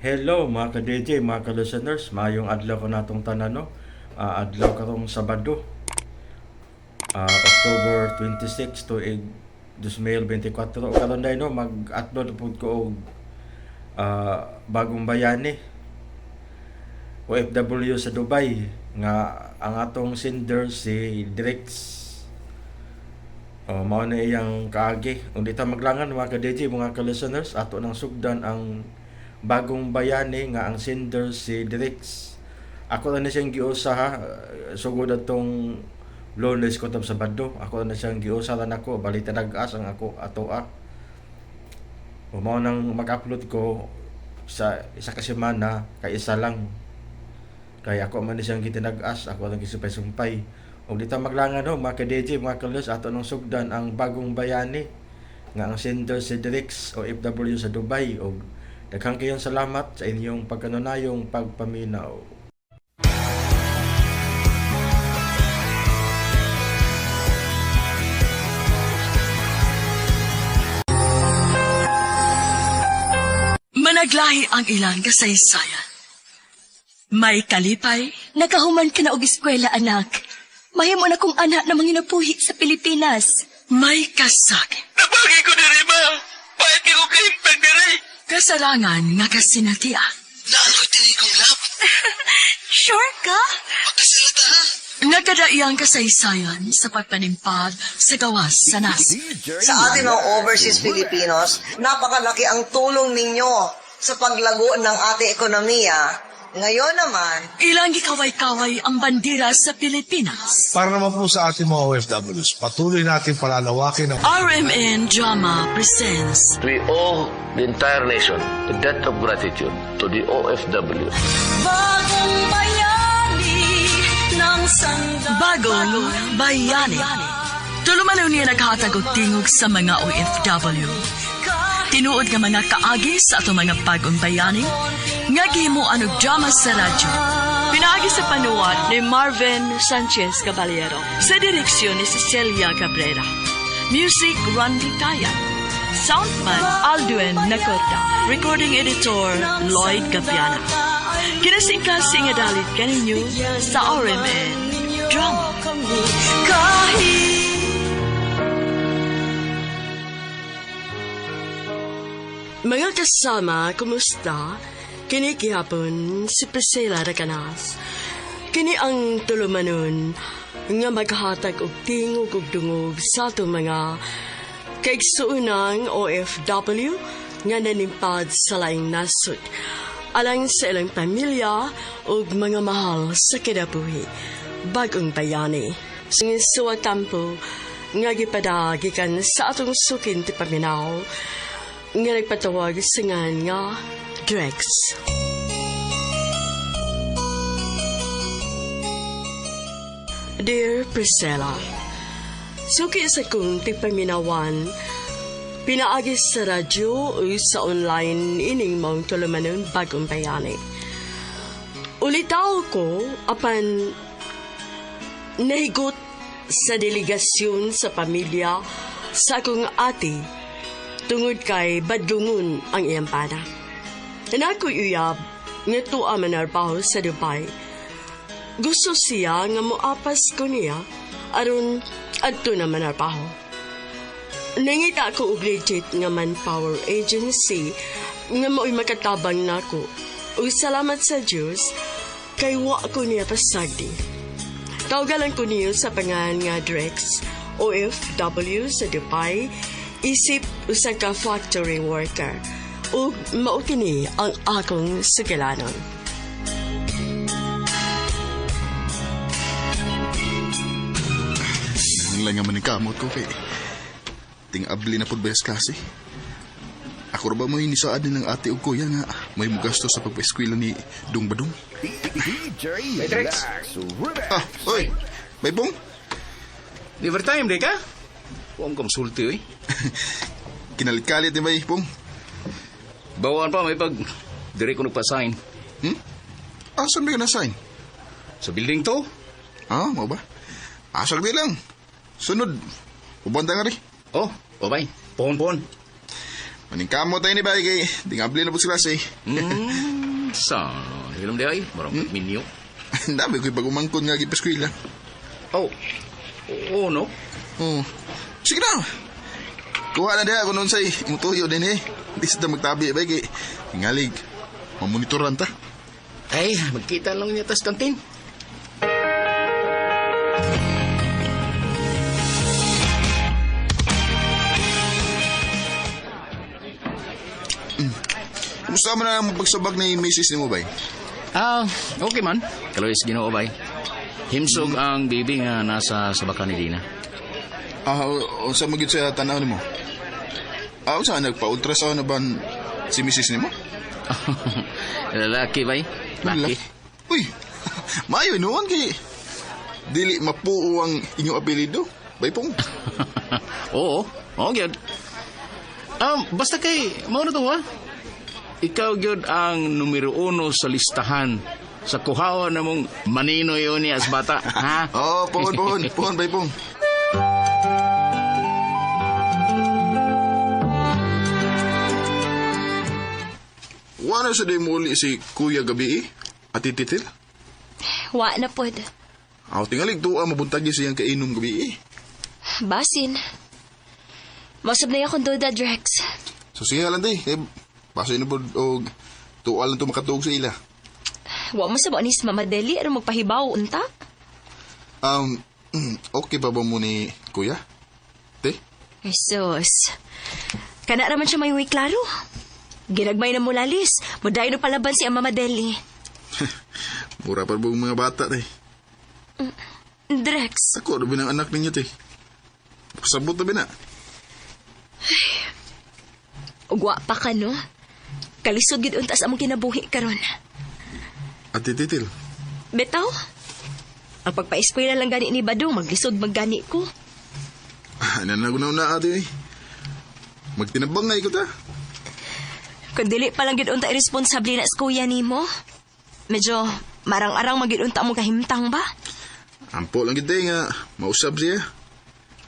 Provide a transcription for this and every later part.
Hello mga ka-DJ, mga ka-listeners, maayong adlaw ko natong tanan, no. Adlaw karong Sabado, October 26 tuig 2024. O karon day, no, mag-upload pud ko og bagong bayani OFW sa Dubai nga ang atong sender si Drex. Oh, mao na iyang kaagi. Kung di ta maglangan, mga ka-DJ, mga ka-listeners, ato nang sugdan ang bagong bayani nga ang sender si Drex. Ako na siyang giusa, ha. Sugod atong Lunes ko tab Sabado. Ako na siyang giusa ra nako balita nag-as ang ako ato a. O mao nang mag-upload ko sa isa ka semana kay isa lang. Kay ako man ni siyang gitinag-as, ako lang gisumpay-sumpay. Og di ta maglangan, no, mga ka-DJ, mga ka ato nang sugdan ang bagong bayani nga ang sender si Drex, OFW sa Dubai, og daghang kayong salamat sa inyong pagkanunayong pagpaminaw. Managlahi ang ilang kasaysayan. May kalipay, Nakahuman ka na og eskwela, anak. Mahimo na kong anak na manginabuhi sa Pilipinas. May kasakit. Nabagi ko diri, ma. Pahit ko kahimpag diri. Kasarangan nga kasinatian. Naaloy diri kong lap. Sure ka? Pagkasalita ha. Nagkadaiyang kasaysayan sa pagpanimpag sa gawas sa nas. Sa ating mga overseas Filipinos, napakalaki ang tulong ninyo sa paglago ng ating ekonomiya. Ngayon naman, Ilang gikaway-kaway ang bandera sa Pilipinas. Para naman po sa ating mga OFWs, patuloy natin palalawakin ang RMN Drama presents We owe the entire nation a debt of gratitude to the OFW. Bagong Bayani ng Bagong Bayani. Tulumanon niya naghatag og tingog sa mga OFW. Tinuod nga mga kaagi sa atong mga bagong bayani nga gihimuan og drama sa radyo. Pinaagi sa panuwat ni Marvin Sanchez Caballero sa direksyon ni Cecilia Cabrera. Music, Randy Tayan. Soundman, Aldwin Nacorda. Recording editor, Lloyd Gabiana. Kinasingkasing nga dalit kaninyo sa RMN Drama. Mga kasama, kumusta? Kini gihapon si Priscilla Racanas. Kini ang tulumanon nga maghatag og tingog ug dungog sa atong mga kaigsuonang OFW nga nanimpad sa laing nasod alang sa ilang pamilya ug mga mahal sa kinabuhi. Bagong bayani. Suwa tampo nga gipada gikan sa atong sukin ti paminaw nga nagpatawag sa ngan nga Drex. Dear Priscilla, suki sa kong tigpaminawan, pinaagi sa radyo o sa online ining mong tulumanon bagong bayani. Ulitaw ko apan nahigot sa delegasyon sa pamilya sa akong ate tungod kay badlungon ang iyang pana. Nako uyab nga tuwa manarbaho sa Dubai. Gusto siya nga moapas ko niya aron adto na manarbaho. Nangita ko og legit nga manpower agency nga mao'y makatabang nako. Ug salamat sa Dios kay wa ko niya pasagdi. Tawgalan ko niyo sa pangalan nga Drex, OFW sa Dubai, isip usa ka factory worker. Ug mao kini ang akong sugilanon. Ang lang nga manikamot ko kay ting-abli na pud bayas klase. Ako ra ba mo inisaad ni ng ate ug kuya nga may mugasto sa pagpa-eskwela ni Dung Badung? Hey, Drex. Ah, oy. May bong? Liver time, di ka? Huwag kang sulti, oy. Kinalikalit ni bay bong. Bawaan pa, may pag... Dire ko nagpa-sign. Asan ba yun na-sign? Sa building to? Ah, mao ba? Asal di lang. Sunod. Uban ta nga ri. Oh, babay. Pohon, pohon. Maningkamot tayo ni bay kay tingabli na po sila eh. Sa, hilom di ay, marang minyo. Ang dami ko'y pag-umangkon nga gipaskwila. Oh, oo no? Oh. Sige na. Kuha na diha kung unsay mutuyo din eh. Di sa ta magtabi bay kay tingalig. Mamonitoran ta. Ay, magkita lang niya tas kantin. Kumusta man ang pagsabag ni Mrs. nimo bay? Ah, okay man. Kaloy sa Ginoo bay. Himsog ang baby nga nasa sabakan ni Dina. Ah, unsa man gyud sa tan-aw nimo? Ah, unsa nagpa-ultrasound na ba si Mrs. nimo? Lalaki bay. Laki. Uy, maayo noon kay dili mapuo ang inyong apelyido. Bay pong. Oo, oo gyud. Basta kay mao na to ha. Ikaw gyud ang numero uno sa listahan sa kuhawa na mong maninoy ni as bata, ha? Oo, oh, pohon, pohon, pohon, bay pong. Wala sa day muli si Kuya Gabi eh? Ati Titil? Wa na pod. Aw, tingalig tuwa mabuntagi siyang kainom gabi eh. Basin. Mausab na akong duda, Drex. So sige lang day, eh, baso na po og tuwa lang to makatuog sa ila. Wa mo sa ba ni si Mama Deli aron magpahibaw unta? Um, okay pa ba mo ni Kuya? Te? Jesus. Kana raman siya may way klaro. Ginagmay na mo lalis. Mudayon na palaban si ang Mama Deli. Mura pa buong mga bata, te. Drex, Ako, ano ba ng anak ninyo, te? Pasabot na ba na? ugwa pa ka no? Kalisod gid unta sa among kinabuhi karon. Ate Titil, Bitaw? Ang pagpa-eskwela lang gani ni Badong, maglisod maggani ko. nanagunaw na ate, eh. Magtinabang nga ikaw ta. Kung dili pa lang gid unta iresponsable na sa kuya nimo. Medyo marang-arang magid unta mo kahimtang ba? Ampo lang gid nga, mausab siya.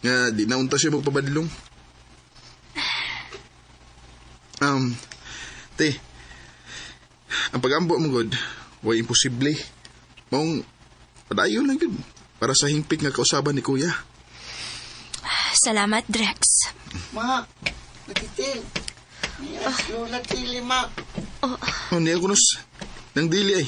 Nga, di na unta siya magpabadlong. Te, ang pag-ambo mo god, way imposible. Maong, padayon lang gud. Para sa hingpit nga kausaban ni kuya. Salamat, Drex. Ma, natitil. Lola Tili, ma. Oh, niya kunos. Nang dili ay.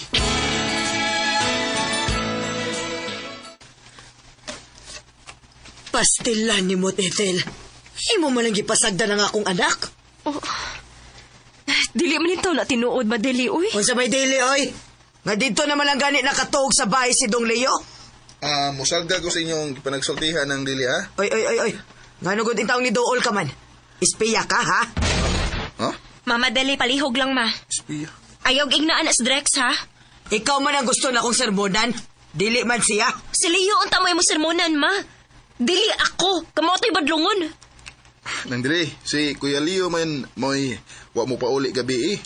Pastilan ni mo, Tetel. Imo man ang gipasagdan ang akong anak. Oh. Dili man ito na tinuod ba dili uy? Unsa may dili, oy? Nga dito naman lang gani nakatuog sa bahay si Dong Leo. Ah, musalga ko sa inyong panagsultihan ng dili ha. Oy, oy, oy, oy. Ngano gud intawong ni Dool ka man? Ispiya ka, ha? Ha? Mama Deli, palihog lang ma. Espiya. Ayaw ignaan as Drex ha. Ikaw man ang gusto na kong sermonan. Dili man siya. Si Leo unta mo imo sermonan ma. Dili ako, kamo to'y badlungon. Nang dili, si Kuya Leo man mo'y wa mo pauli gabi eh.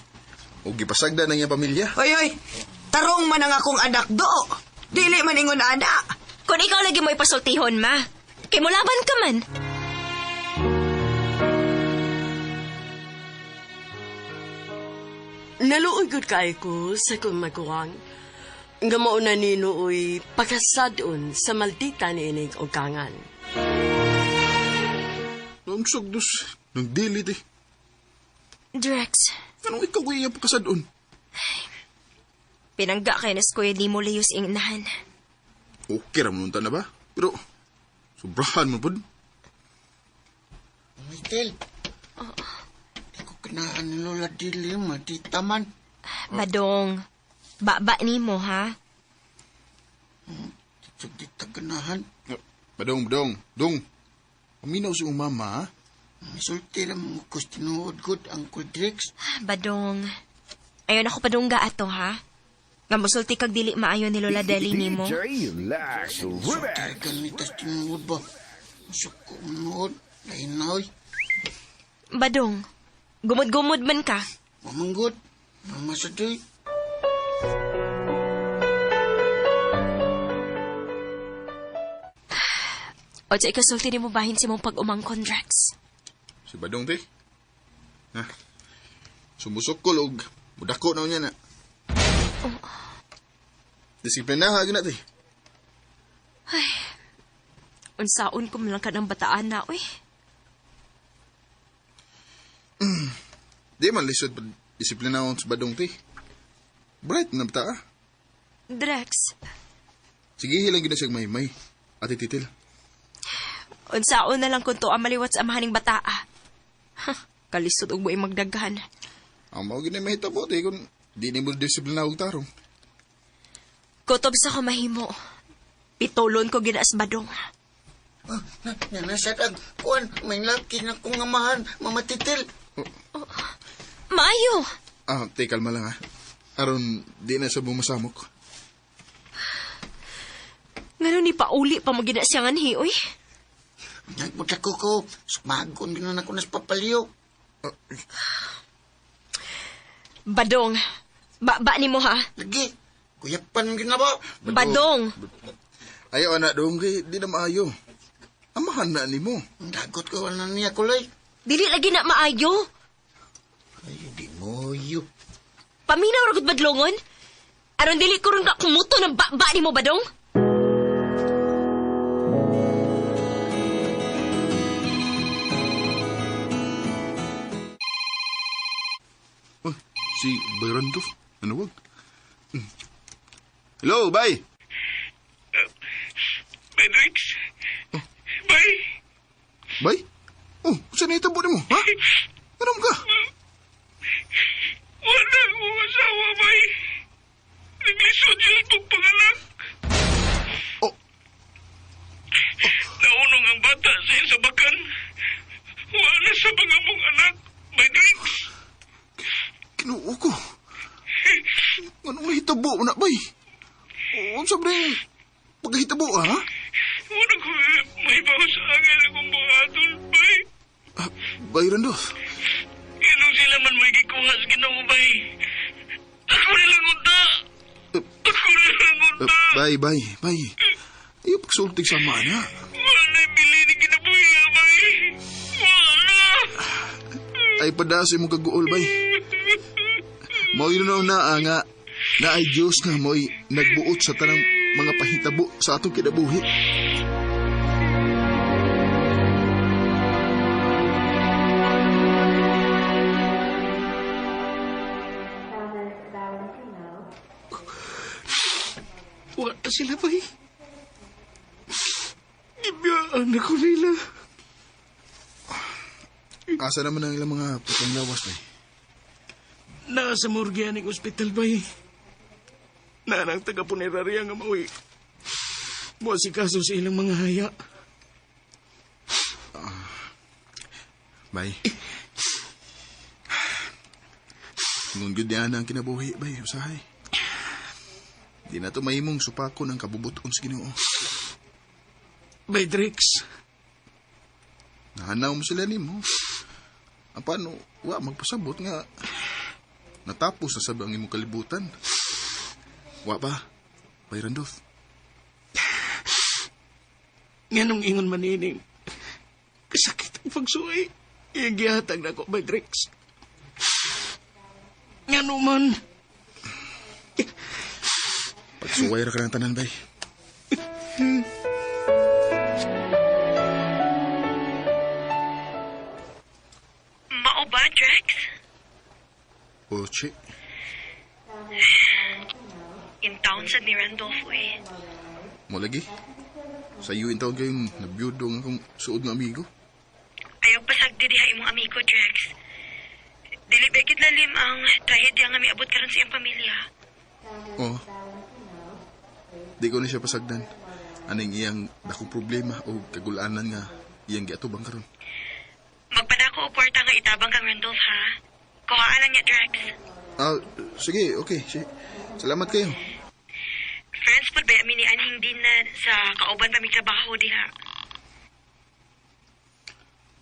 O gipasagdan ng iyang pamilya. Oy, oy. Tarong man ang akong anak do. Dili man ingon ana. Kung ikaw lagi mo ipasultihon ma. Kay mulaban ka man. Naluoy gud kay ko sa kong maguwang. Nga mao na nino oy pakasadon sa maldita ni inig og kangan. Nung sugdos, nang dili te. Drex, Anong ikaw kaya pakasadon? pinangga kay nas kuya ni mo Leo sa ingnahan. Okay ra mo na ba? Pero, sobrahan mo pod. Mitel. Di ko kinaan ni Lola Dili, ma. Di taman. Badong, baba nimo ha. Di di ta ganahan. Badong, badong, dong. Paminaw si imong mama, ha? Misulti ra mo kus tinuod gud ang Drex. Badong, ayon ako padungga ato ha. Nga musulti kag dili maayo ni Lola Deli nimo. Sulti ra ganitas tinuod ba? Suko nuod. Lain na oy. Badong, gumod-gumod man ka. Mamanggot. Mama sa doy. O di ikasulti nimo bahin si mong pag-umangkon, Drex. Si Badong te. Ha? Sumusukol og mudako na unya na. Disiplina ha gyud na ti. Unsaon ko man lang ka ng bataan na, uy. Di man lisod pag disiplinahon sa badong ti. Bright na bata ah. Drex, Sige hilang gyud na siya may Ate Titil. unsaon na lang kung to ang maliwat sa amahaning bataa. Ha, kalisod og buhay magdaghan. Ang mao gyud na mahitabo ti kung di nimo disiplina og tarong. Kutob sa ko mahimo. Pitulon ko ginaas badong. Ah, na, na, na, ag, kuan, may laki na kong amahan, mamatitil. Maayo! Ah, te kalma lang ha. Aron di na sa bumasamok. Ngano ni pauli pa mo gina siya nganhi, uy. Nagpunta ko ko, sumagon din na ako nas papaliyo. Badong. Ba ni mo ha? Lagi, kuyapan gina ba? Badong. Ayaw anak dong kay di na maayo. Amahan na nimo. Dagot ko, ano niya kulay. Dili lagi na maayo. Ay, di mo yu. Paminaw ra gud badlongon. Aron dili ko ron ka kumuto ng ba ni mo badong. Oh, si Byron Duff. Ano wag? Hello, bye. Bay, Rex. Bay. Bay? Oh, saan na itabo nimo, ha? Ano ka? Wala akong asawa, bay. Naglisod siya sa pagpanganak. Oh. Naunong ang bata sa iyang sabakan. Wala sa mga mong anak, Bay Rex. Kinuo ko. Anong nahitabo mo na, bay? Unsa ba rin pagkahitabo, ha? Wala ko may bawas sa angel akong buhaton, bay. Ah, Bay Randolph. Inong sila man may gikuha sa Ginoo, bay. Ako nilang unta. Ako nilang unta. Bay, bay, bay. Ayaw pagsultig sa mana. Wala bili ni kinabuhi, bay. Wala. Ay padas imong kaguol, bay. Mao yun na naa nga na ay Diyos nga mo'y nagbuot sa tanang mga pahitabo sa atong kinabuhi. Wala sila, bay. Gibiyaan ako nila. Asa naman ang ilang mga putang lawas, bay? Nasa morgue ng ospital, bay. Nanang taga-punerarya nga mauwi. Buwan si kaso sa ilang mga haya. Bay. Ngun gyud niya na ang kinabuhi, bay, usahay. Di na to mahimong supako ng kabubuton sa Ginoo. Bay, Drex. Nahanaw mo sila nimo. Ang paano, wa magpasabot nga natapos na sab ang imong kalibutan. Wa ba? Bay Randolph. Nganong ingon manining. Kasakit ang pagsuway. Iyang gihatag na ko, Bay Drex. Ngano man. Pagsuway ra ka ng tanan, bay. Mao ba, Drex? Oche. In town sa ni Randolph, uy. Mo lagi. Sa iyo in taon kayong nabiyudo nga akong suod nga amigo. Ayaw pasagdi diha imong amigo, Drex. Dili ba gid lalim ang trahedya nga miabot karon sa iyang pamilya. Oo. Di ko na siya pasagdan. Aning iyang dakong problema o kagulanan nga iyang giatubang karon. Magpadako og kwarta nga itabang kang Randolph, ha? Kuhaan lang niya, Drex. Ah, sige, okay. Sige. Salamat kayo. Friends po ba mi ni Anhing din na sa kauban pa mi trabaho diha.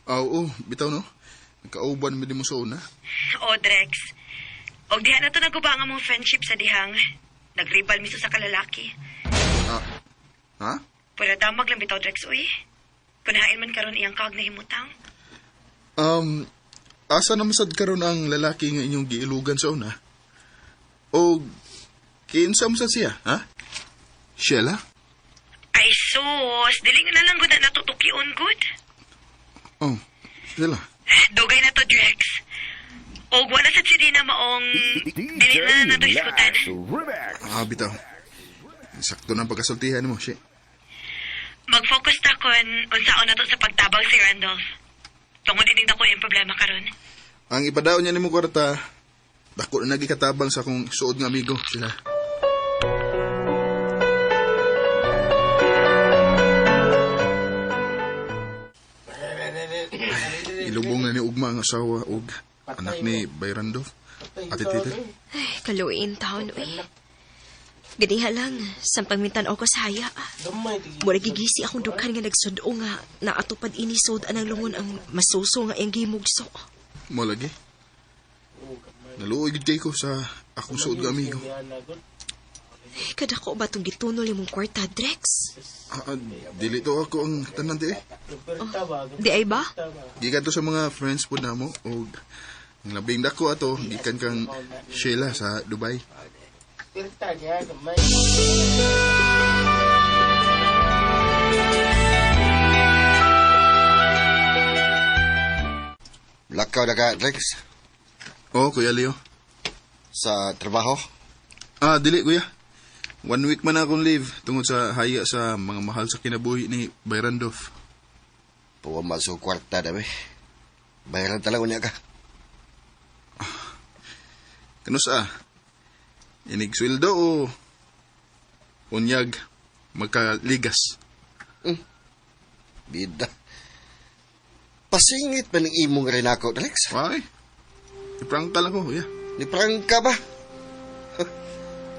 Ah, oo, bitaw no. Nagkauban mi di mo sa una. O, Drex. Og diha na to naguba ang among friendship sa dihang. Nagribal miso sa kalalaki. Ah, ha? Pwede damag lang bitaw, Drex, uy. Kunahain man karon iyang kag na himutang. Asa na masad karon ang lalaki nga inyong giilugan sa una? O kinsa masad siya, ha? Sheila? Ay sus, dili na lang gud na natutukion gud. Oh, Sheila. Dugay na to, Drex. Og wala sa si Dina maong dili na nato iskutan. Ah, bitaw. Sakto na ang pagkasultihan mo, she. Mag-focus ta kon unsaon na to sa pagtabang si Randolph. Tungod ining dako yung problema karon. Ang ipadaon niya nimo kwarta, dako na nagikatabang sa akong suod nga amigo, Sheila. Ilubong na ni Ugma ang asawa og anak ni Bayrando. Ate Tita. Ay, kaluin taon, uy. Ganiha lang, sampang mintan ako sa haya. Mura gigisi akong dughan nga nagsudo nga naatupad inisod anang lungon ang masuso nga iyang gimugso. Mo lagi. Naluoy gid kay ko sa akong suod nga amigo. Ay, kadako ba itong gitunol imong kwarta, Drex? Dili to ako ang tanan di eh. Di ay ba? Gikan to sa mga friends po namo og ang labing dako ato gikan kang Sheila sa Dubai. Lakaw na ka, Rex? Oh, Kuya Leo. Sa trabaho? Ah, dili kuya. 1 week man akong leave tungod sa haya sa mga mahal sa kinabuhi ni Bayrandolph. Puwa maso kwarta dami. Bayaran talaga niya ka. Kano sa? Inig sweldo o unyag magkaligas? Bida. Pasingit pa ng imong rin ako, Rex. Ay, iprangka lang ko, kuya. Niprangka ba?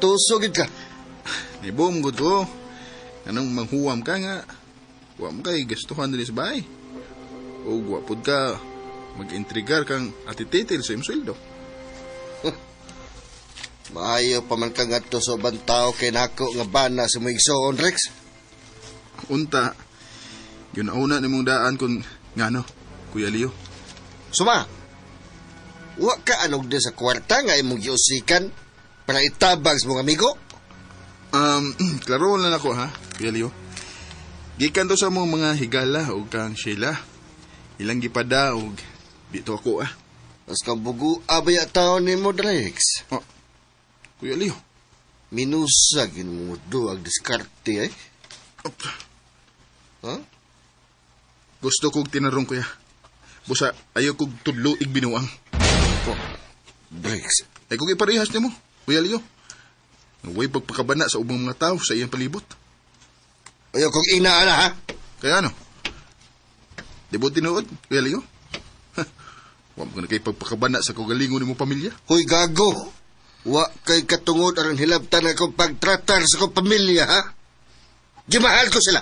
Tusugid ka. Nibom gud ko. Anong manghuwam ka nga? Wa mo kay gastuhan diri sa bahay. O gwapod ka mag-intrigar kang atititil sa imong sweldo. Maayo pa man ka ngadto sa ubang tao kay nako nga bana sa mga igsoon, Rex. Unta, yun una nimong daan kung ngano, Kuya Leo. Suma, wa ka anog din sa kwarta nga imong giusikan para itabang sa mga amigo? Klaro lang ako ha, Kuya Leo. Gikan to sa mong mga higala o kang Sheila. Ilang gipada og dito ako ah. Mas kang bugo abay at taon ni mo, Rex. Oh, Kuya Leo. Minusa ginmudo ang diskarte eh. Huh? Gusto kog tinarong kuya. Busa ayaw kog tudlo igbinuang. Oh, Rex. Ay kung iparehas nimo, Kuya Leo. Huwag pagpakabana sa ubang mga tao sa iyang palibot. Ayaw kong inaana ha? Kaya ano? Di ba tinuod, Kuya Leo? Huwag mo na kay pagpakabana sa kagalingon nimo pamilya. Hoy gago! Wa kay katungod aron hilabtan akong pagtratar sa akong pamilya, ha? Gimahal ko sila.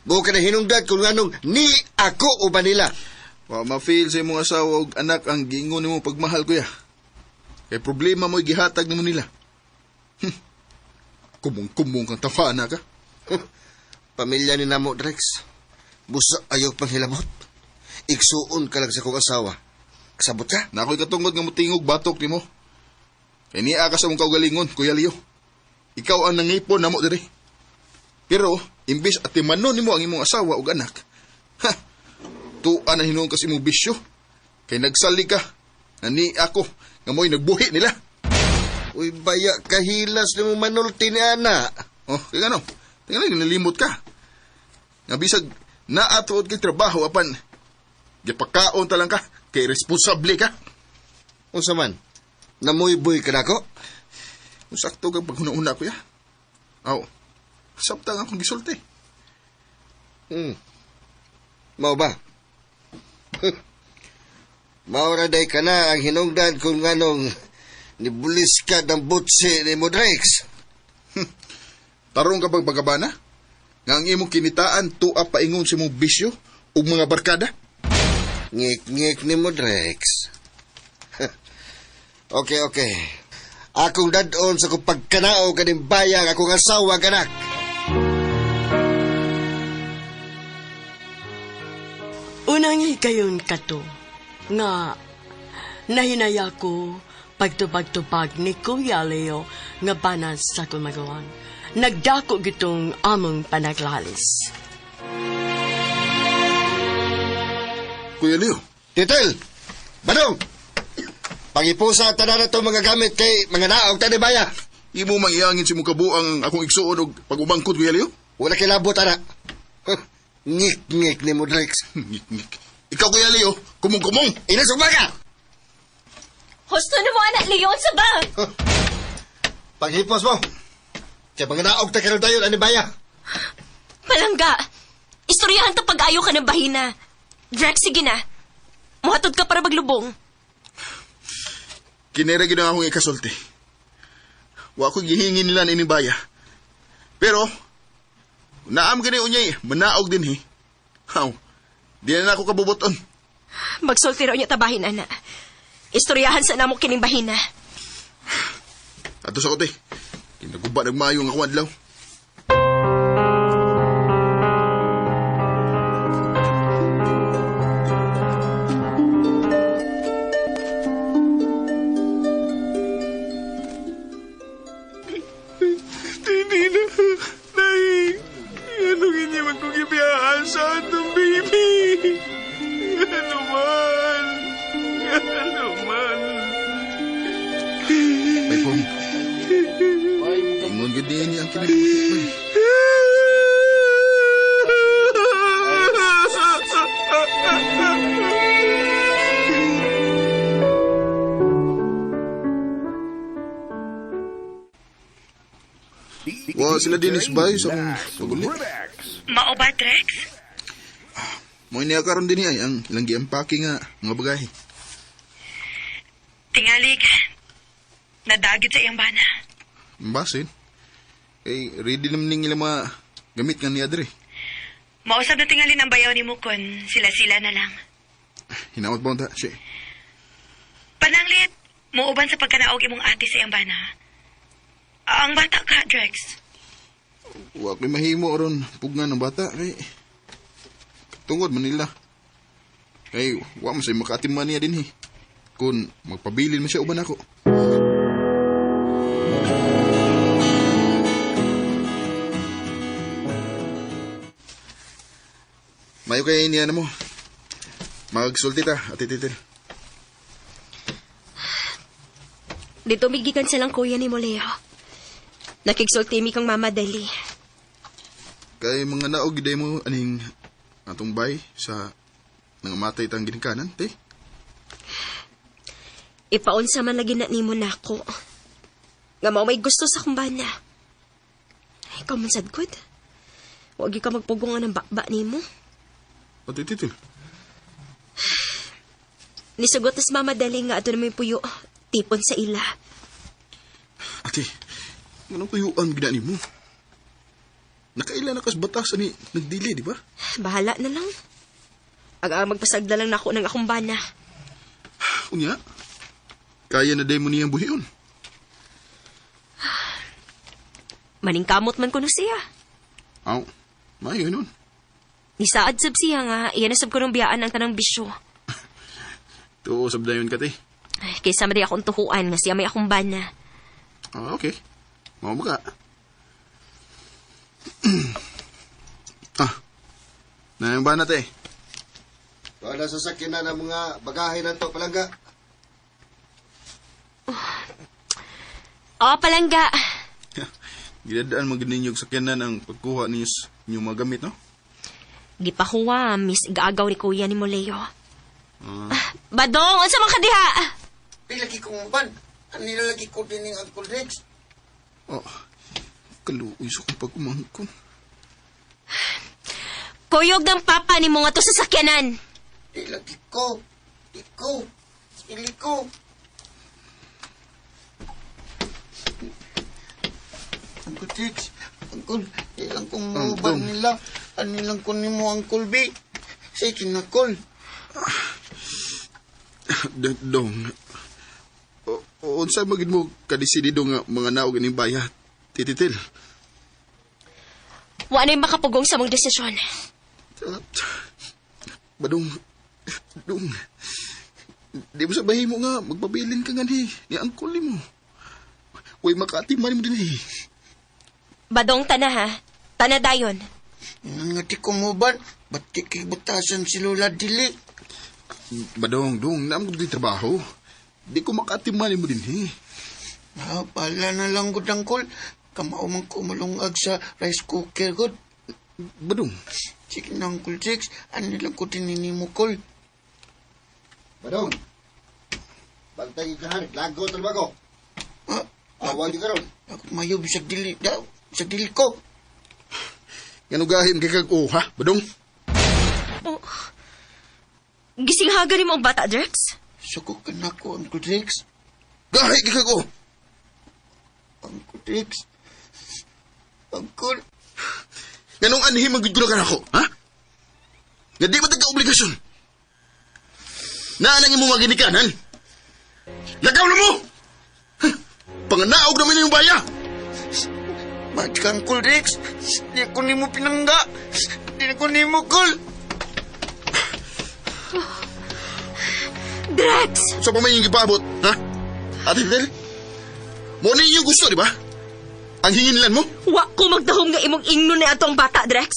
Buka na hinungdan kung anong ni ako o ba nila. Wa ma-feel sa imong asawa og anak ang giingon nimo pagmahal, kuya. Kay problema mo'y gihatag nimo nila. Kumong-kumong kang tawana ka. Pamilya ni namo, Drex. Busa ayaw pang hilabot. Igsuon ka lang sa kong asawa. Kasabot ka? Nako'y katungod nga motingog batok nimo. Kay niya ka sa mong kaugalingon, Kuya Leo. Ikaw ang nangipon namo diri. Pero, imbis atimanon nimo ang imong asawa ug anak, ha, tuwa na hinuon ka sa imong bisyo. Kay nagsali ka, na ni ako, nga mo'y nagbuhi nila. Uy, baya kahilas nimo manulti ni ana. Oh, kaya ano, tingnan lang, nalimot ka. Nga bisag, naatuod kay trabaho, apan, gipakaon ta lang ka, kay responsable ka. Unsa man? Namuyboy ka nako? Kung sakto kang paghuna-una, kuya. Aw, sabta nga akong gisulti. Mao ba? Mao ra day ka na ang hinungdan kung nganong nibulis ka ng butsi ni Modrex. Tarong ka bang pagkabana? Nga ang imong kinitaan tuwa paingon sa imong bisyo ug mga barkada? Ngik-ngik ni Modrex. Okay, okay. Akong dadon sa kong pagkanao kaning bayang akong asawa kanak. Unang hikayon kato nga Nahinaya ko pagtubag-tubag ni Kuya Leo nga banas sa akong magawan. Nagdako gitong among panaglalis. Kuya Leo. Titel! Badong! Pangipusa tanan na itong mga gamit kay mga naog tanibaya. Imo mang iangin si mong kabuang akong igsuon og pag-umangkot, Kuya Leo. Wala kilabot, ana. Huh, Ngik-ngik ni mo, Drex. Ngik-ngik. Ikaw, Kuya Leo, kumong-kumong. Inasugba ka! Husto na mo, anak Leon, sa ba? Paghipos mo. Kay mga naog ta karon dayon ani baya. Palangga, istoryahan ta pag-ayo ka ng bahina. Drex, sige na. Muhatod ka para maglubong. Kinera gid ang akong ikasulti. Wa ko gihingin nila ni baya. Pero naam gani unyay manaog din he. Haw. Di na ako kabubuton. Magsulti raw niya tabahin, ana. Istoryahan sa namo kining bahina. Ato sa kote. Kinaguba nagmayo nga akong adlaw. Hindi na. Nay, anong inyo man kong ibiyaan sa atong baby? Ano man? Ano man? May pong. Ingon gid niya ang kinabuhi. Bay. Wa sila dinis bay sa akong paguli. Mao ba, Drex? Mo niya karon din ay ang ilang giampake nga mga bagahe. Tingalig. Nadagit sa iyang bana. Basin. Kay ready naman ning ilang mga gamit nga niya diri. Mausab na tingali ng bayaw ni mo kun sila-sila na lang. Hinaot ba unta siya? Pananglit, muuban sa pagkanaog imong ate sa iyang bana. Ang bata ka, Drex. Wa ko'y mahimo ron pugnan ng bata kay tungod Manila. Kay wa man say makaatiman niya dinhi. Kun magpabilin man siya uban ako. Mayo kay niya na mo. Magsulti ta, Ate Titil. Dito migikan silang kuya ni mo, Leo. Nakigsulti mi kang mama dali. Kay mga naog giday mo aning atong bay sa nangamatay tang ginikanan, te. Ipaunsa man lagi na nimo nako. Nga mao may gusto sa akong bana. Ikaw man sad good. Wag gyud ka magpugongan ng bakba nimo. Ate Titil. Nisugot tas mama dali nga ato na may puyo. Tipon sa ila. Ate, anong tuyuan gina nimo? Nakaila na kas batas ani nagdili, di ba? Bahala na lang. Aga magpasagda lang nako ng akong bana. Unya, kaya na day mo niyang buhion. Maningkamot man kuno siya. Aw, maayo nun. Nisaad sab siya nga, iyan na sab ko nung biyaan ang tanang bisyo. Tuo sab dayon ka, te. Ay, kaysa man di akong tuhuan nga siya may akong bana. Ah, okay. Mao ba ka? Ah, nayang ba na, te? Wala sa sakyanan ang mga bagahe na to, palangga. Oh, palangga. Gidadaan mo gid ninyo og sakyanan ang pagkuha ninyo sa inyong mga gamit, no? Gipahuwa, miss igaagaw ni kuya ni Moleo. Ah, Badong, unsa man ka diha? Pilagi kong ban. Ano lagi ko din ng Uncle Rex? Oh, kaluoy sa kong pag-umangkon. Kuyog ng papa ni mo nga to sa sakyanan. Di lagi ko. Di ko. Dili ko. Uncle Rex, Uncle, ilang kong Uncle. muban nila. Ano lang ko nimo, Uncle B. Say kinakol. Dong. O, unsa magid mo kadesidido nga mga naog ining baya, tititil. Wa na'y makapugong sa mong desisyon. Badong, dong. Di mo sa bahimo nga, magpabilin ka nga ni angkol ni mo. Uy, makaatiman mo din eh. Badong tana ha. Tana dayon. Nga ti kumuban, ba't di kay butasan si Lola dili? Badong, dong, naam ko di trabaho. Di ko makaatiman mo din eh. Ah, pala na lang gud angkol. Kamao man ko malungag sa rice cooker gud. Badong. Sige na, Uncle Six. Ano lang ko tinini mo kol. Badong. Bantay ka han, lago trabaho. Ah, Awag di karon. Ako mayo bisag dili daw. Bisag dili ko. Nganugahin kay kag ha, Badong? Oh. Gisinghaga ni mo ang bata, Drex? Suko ka na ko, Uncle Six. Gahi kay kag Uncle Six. Uncle. Nganong anhi man gud ka nako, ha? Nga di ba tagka obligasyon? Naa nang imong mga ginikanan? Lakaw na mo! Huh, panganaog naman yung baya! Ba't ka, Uncle Rex? Di ko nimo pinangga. Di ko nimo, Kol. Drex! Sa pa may iyong gipaabot, ha? Ate Fidel? Mo na inyong gusto, di ba? Ang hinginlan mo? Wa ko magdahom nga imong ingnon ni atong bata, Drex.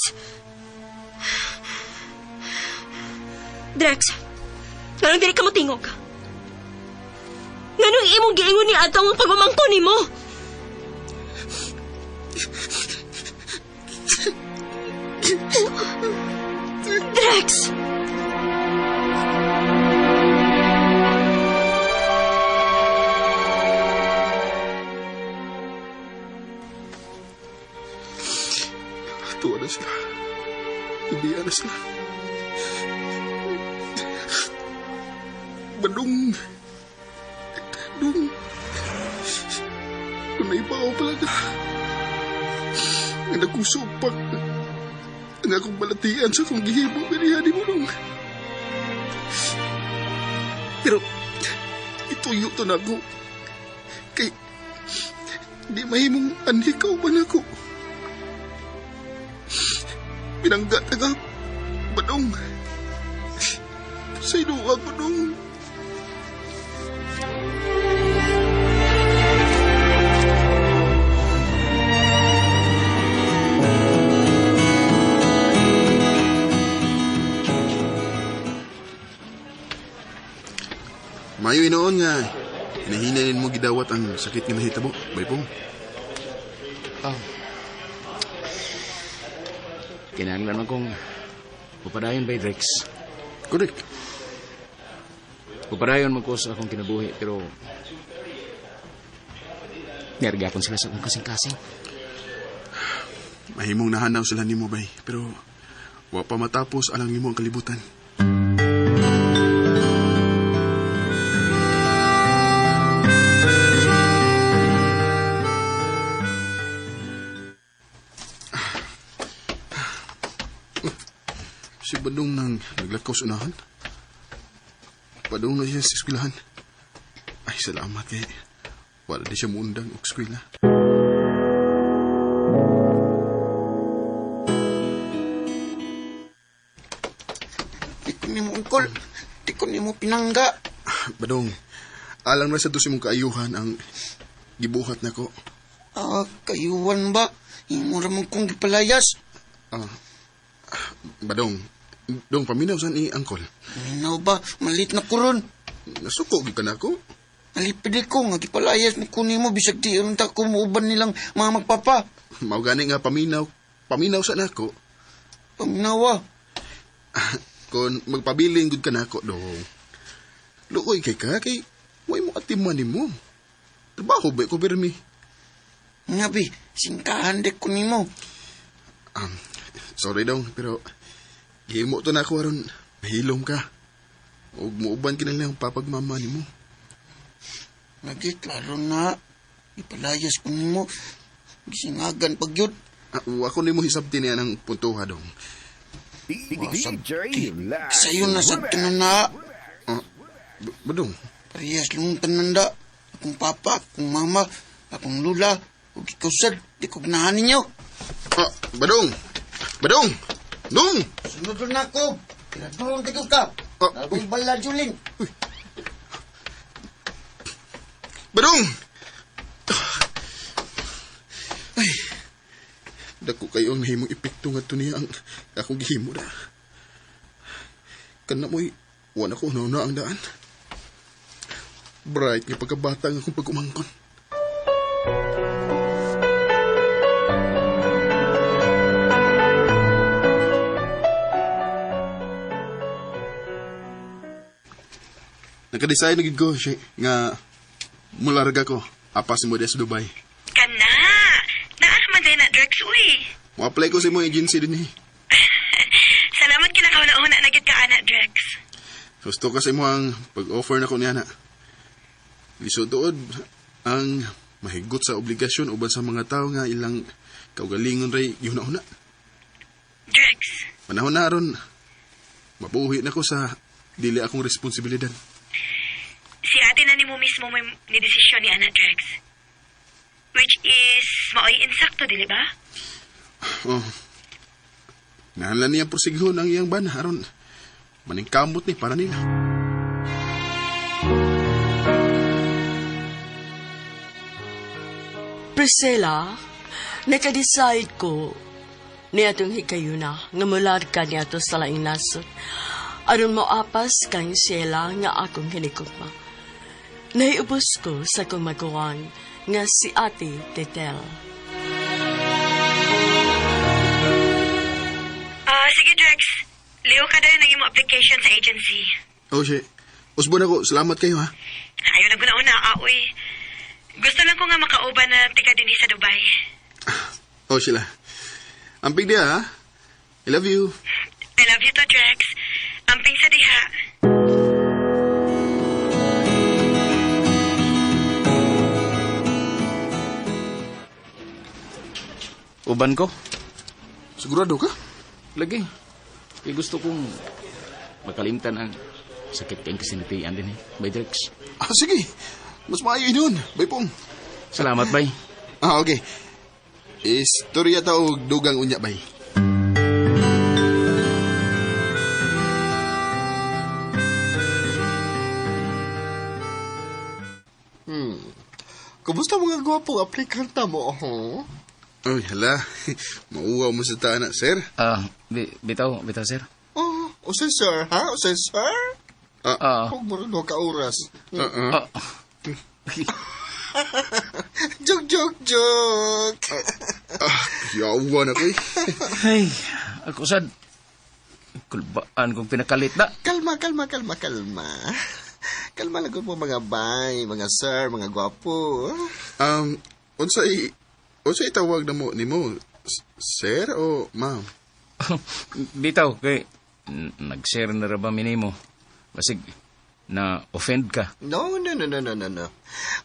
Drex, nganong dili ka mo tingog? Nganong imong giingon ni atong ang pagmamangko nimo? Drex! Tuwa na sila. Ibiya na sila. Badong. Dong. Kung naibaw pala ka. Nga nagkusupak. Ang akong balatian sa akong gihimo. Ganihani mo nung. Pero, ituyo to na ako. Kay, di mahimong anhikaw man ako. Pinangga na ka, Badong. Sa inuwa ko, Dong. Mayo inoon nga, hinahinanin mo gidawat ang sakit nga nahitabo, baypong. Oh. Kinahanglan man kong pupadayon bay, Drex. Correct. Pupadayon man ko sa akong kinabuhi, pero nergapon sila sa akong kasing-kasing. Mahimong nahanaw sila nimo bay, pero wa pa matapos alang nimo ang kalibutan. Si Badong nang naglakaw sa unahan. Badong na siya sa eskwelahan. Ay, salamat kay wala di siya muundang og eskwela. Di ko nimo, Uncle. Di ko nimo pinangga. Badong, alang na sa dosi mong kaayuhan ang gibuhat nako. Ah, kayuhan ba? Imo ra man kong gipalayas. Ah, Badong, dong paminaw san ni Uncle. Paminaw ba? Malit na ko ron. Nasuko gyud ka nako. Nalipid ko nga gipalayas mo ko nimo bisag di unta ko muuban nilang mga magpapa. Mao gani nga paminaw, paminaw sa nako. Paminawa. Kon magpabiling gud ka nako dong. Luoy kay ka kay way mo atiman nimo. Trabaho ba ko pirmi? Nga bi, singkahan di ko nimo. Sorry dong, pero gihimo to na ako aron mahilom ka. Ug muuban ka na lang papagmama nimo. Lagi, klaro na. Ipalayas ko nimo. Gisingagan pag yun. Ako nimo hisabti niya ng puntuha dong. DJ Sayo na sa na. Badong? Parehas lang tananda. Akong papa, akong mama, akong lula. Ug ikaw sad, di ko ganahan ninyo. Badong! Badong! Dong! Sunod na ako. Pinadulong tayo ka. Nagong bala, Julin. Uy. Badong! Ay, dako kayo ang nahimong epekto nga to niya ang akong gihimo na. Kana mo'y wala ko na ang daan. Bright nga pagkabata ang akong pag-umangkon. Nakadesign na gid ko, siya, nga mularga ko. Apas mo sa Dubai. Kana! Naa man na drugs, uy. Mo-apply ko sa imong agency din eh. Salamat kinakauna-una na gid ka, ana, Drex. Gusto ka sa imong pag-offer na ko niya na. Lisod tuod ang mahigot sa obligasyon uban sa mga tao nga ilang kaugalingon ray yuna-una. Drex. Panahon na aron mabuhi na ko sa dili akong responsibilidad. Si ate na nimo mismo may nidesisyon ni Ana Drex. Which is, maoy insakto, dili ba? Oh. Nahanlan niya porsighon ang iyang bana aron maningkamot ni para nila. Priscilla, naka-decide ko niya itong higayuna nga mularga niya ito sa laing nasod. Aron mo apas kang Sheila nga akong hinikugma. Naiubos ko sa akong maguwang nga si Ate Tetel. Sige, Drex. Liw ka dayon ang imong application sa agency. Oh, siya. Usbon ako. Salamat kayo, ha? Ayaw na guna-una, uy. Gusto lang ko nga makauban na tika din sa Dubai. Oh, sila. Amping diha, ha? I love you. I love you too, Drex. Amping sa diha. Uban ko? Sigurado ka? Lagi. Kaya gusto kong makalimtan ang sakit kayong kasinatian din eh. Bay Drex. Ah, sige. Mas maayo yun. Bay pong. Salamat, bay. Ah, okay. Istorya ta og dugang unya, bay. Kumusta mga gwapong aplikanta mo, ho? Ay, hala. Mauwaw mo sa taan na, sir. Ah, bitaw, bitaw, sir. Oh, usa sir, ha? Usa sir? Ah. Huwag mo rin ka oras. Ah. Joke, joke, joke. Yawa na ko eh. Ay, ako sad. Kulbaan kong pinakalit na. Kalma, kalma, kalma, kalma. Kalma lang mo mga bay, mga sir, mga gwapo. Unsa itawag na mo nimo? Sir o ma'am? Bitaw, kay nag-share na ra ba minimo? Basig, na-offend ka. No, no, no, no, no, no, no.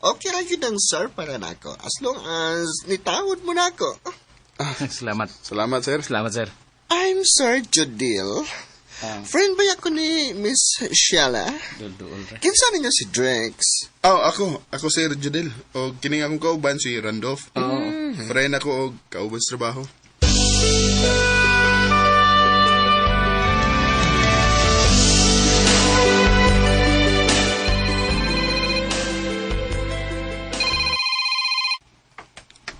Okay lang yun ang sir para nako. As long as nitawod mo na ako. Salamat. Salamat, sir. Salamat, sir. I'm Sir Judil. Friend ba ako ni Miss Sheila? Dul-dul. Kinsa ninyo si Drex? Oh, ako Sir Judil. O kining akong kauban si Randolph. Oo. Friend ako og kauban sa trabaho.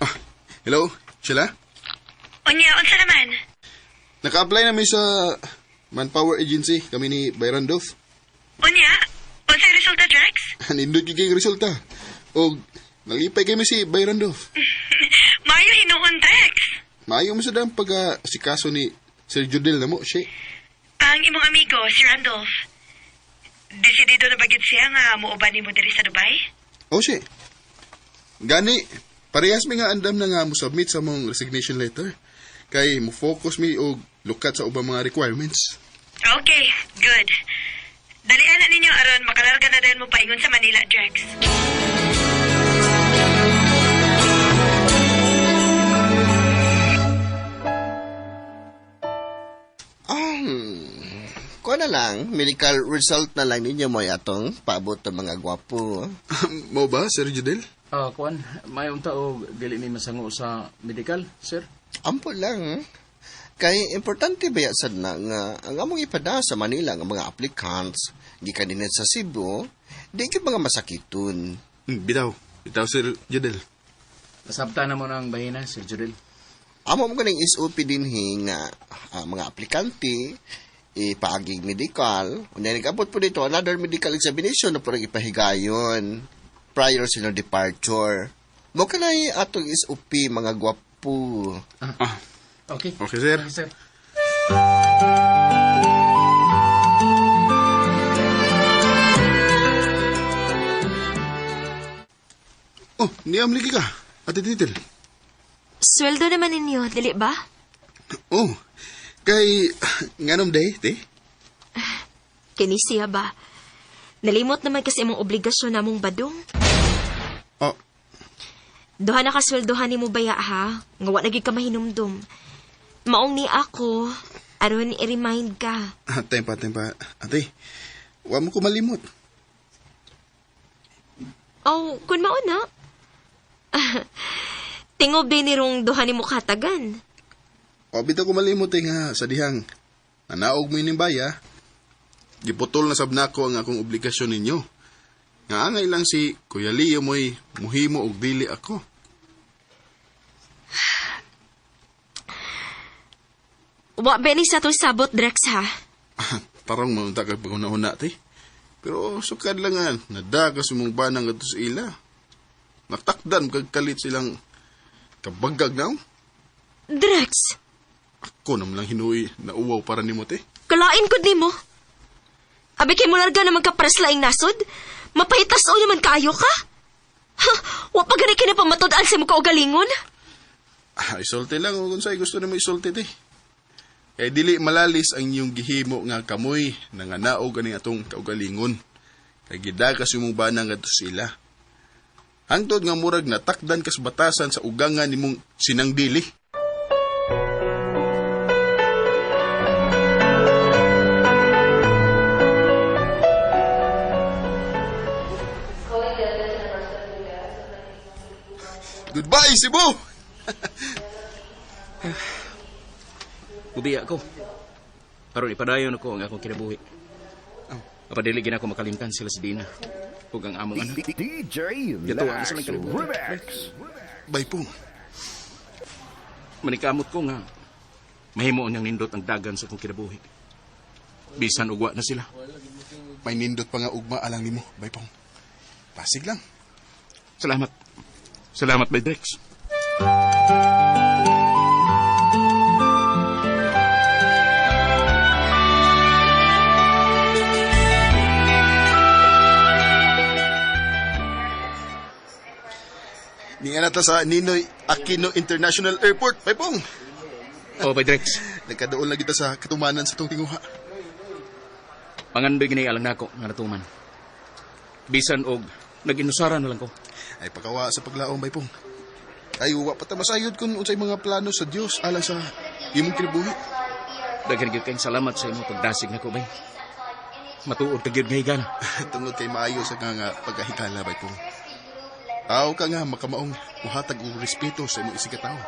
Ah, hello, Sheila? Unya, unsa naman? Naka-apply na mi sa Manpower Agency kami ni Bay Randolph. Unya, unsa resulta, Drex? Nindot gyud kay resulta. Og nalipay kami si Bay Randolph. Maayo hinuon, Drex. Maayo mo sa dang pag sikaso ni Sir Judel na mo, siya. Ang imong amigo, si Randolph. Desidido na ba gid siya nga muuban nimo diri sa Dubai? Oh, siya. Gani, parehas mi nga andam na nga mo submit sa mong resignation letter. Kay mo focus mi og lukat sa ubang mga requirements. Okay, good. Dalian na ninyo aron makalarga na din mo paingon sa Manila, Drex. Kuha na lang, medical result na lang ninyo mo atong paabot ng mga gwapo. Mo ba, Sir Judel? Ah, kuan, may unta og dili mi masango sa medical, sir. Ampo lang. Kay importante ba sad na nga ang among ipada sa Manila nga mga applicants gikan din sa Cebu, di gyud mga masakiton. Bitaw. Bitaw, Sir Judel. Nasabta na mo ng bahina, Sir Judel. Amo mo kaning SOP dinhi nga mga aplikante ipaaging medical. Unya nag-abot po dito another medical examination na purang ipahigayon prior sa inyong departure. Mo kanay atong SOP mga gwapo. Okay. Okay, sir. Okay, sir. Oh, niyam lagi ka. Ate Titil. Sweldo naman ninyo, dili ba? Oh, kay nganom day, te? Kini siya ba? Nalimot naman kasi imong obligasyon namong badong. Oh. Duha na kasweldohan nimo baya ha? Nga wa na gyud ka mahinumdum. Maong ni ako, aron i-remind ka. Tempa, tempa. Ate, wa mo ko malimot. Oh, kun mao na. Tingob din ni rong duha nimo katagan. O, bitaw ko malimot eh nga sa dihang nanaog mo ining baya. Giputol na sab nako ang akong obligasyon ninyo. Nga angay lang si Kuya Leo mo'y muhimo og dili ako. Wa ba ni sa atong sabot, Drex, ha? Tarong maunta kag paghuna-huna, te. Pero sukad lang nga, nadagas imong banang ngadto sa ila. Natakdan kag kalit silang kabagag na. Drex, Ako naman lang hinuy nauwaw para nimo, te. kalain kod nimo. Abi kay mularga naman ka para sa laing nasod? Mapahitas o naman kaayo ka? Ha, wa pa gani kini pamatud-an sa imong kaugalingon? Ah, isulti lang kung sa'y gusto nimo isulti, te. Kay dili malalis ang inyong gihimo nga kamoy nanganaog ani atong kaugalingon. Kay gidagas imong banang ngadto sila. Hangtod nga murag natakdan kas batasan sa ugangan nimong sinangdili. Goodbye, Cebu! Mubiya ko. Aron ipadayon ako ang akong kinabuhi. Apan dili gina ako makalimtan sila si Dina ug ang among anak. DJ Gituwa na Lax silang kalibutan. Remix. Bay po. Manikamot ko nga mahimo niyang nindot ang dagan sa akong kinabuhi. Bisan ugwa na sila. May nindot pa nga ugma alang nimo, bay pong. Pasig lang. Salamat. Salamat, Bay Drex. Niya na ta sa Ninoy Aquino International Airport, bay pong. Oh, Bay Drex. Nagkadool na kita sa katumanan sa itong tinguha. Pangandoy gini alang nako nga natuman. Bisan og nag-inusaran na lang ko. Ay pagawa sa paglaom, bay pong. Ay wa pa ta masayod kung unsay mga plano sa Dios alang sa imong kinabuhi. Daghan gyud kayong salamat sa imong pagdasig nako, bay. Matuod ka gyud nga higala. Tungod kay maayo sa nga pagkahigala, bay pong. Tao ka nga makamaong muhatag og respeto sa imong isigkatawo.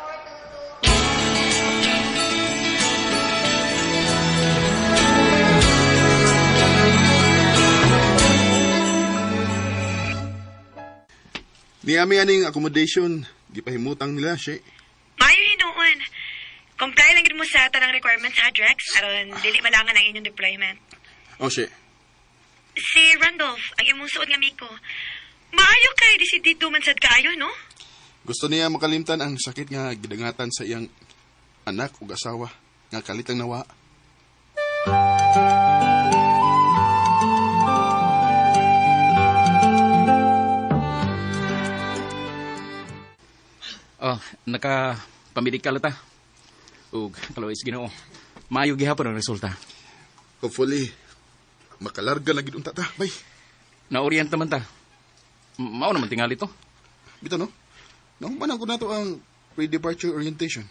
Niami aning accommodation, gipahimutang nila, she. Maayo hinuon. Comply lang gid mo sa tanang requirements ha, Drex, aron dili malangan ang inyong deployment. Oh, she. Si Randolph, ang imong suod nga miko. Maayo kay desidido man sad kaayo, no? Gusto niya makalimtan ang sakit nga gidangatan sa iyang anak ug asawa nga kalitang nawa. Oh, naka pamedikal ta. Ug kaluoy sa Ginoo. Maayo gihapon ang resulta. Hopefully makalarga na gid unta ta, bay. Na-orient naman ta. Mao naman tingali to. Bitaw no? Nahumanan ko na to ang pre-departure orientation.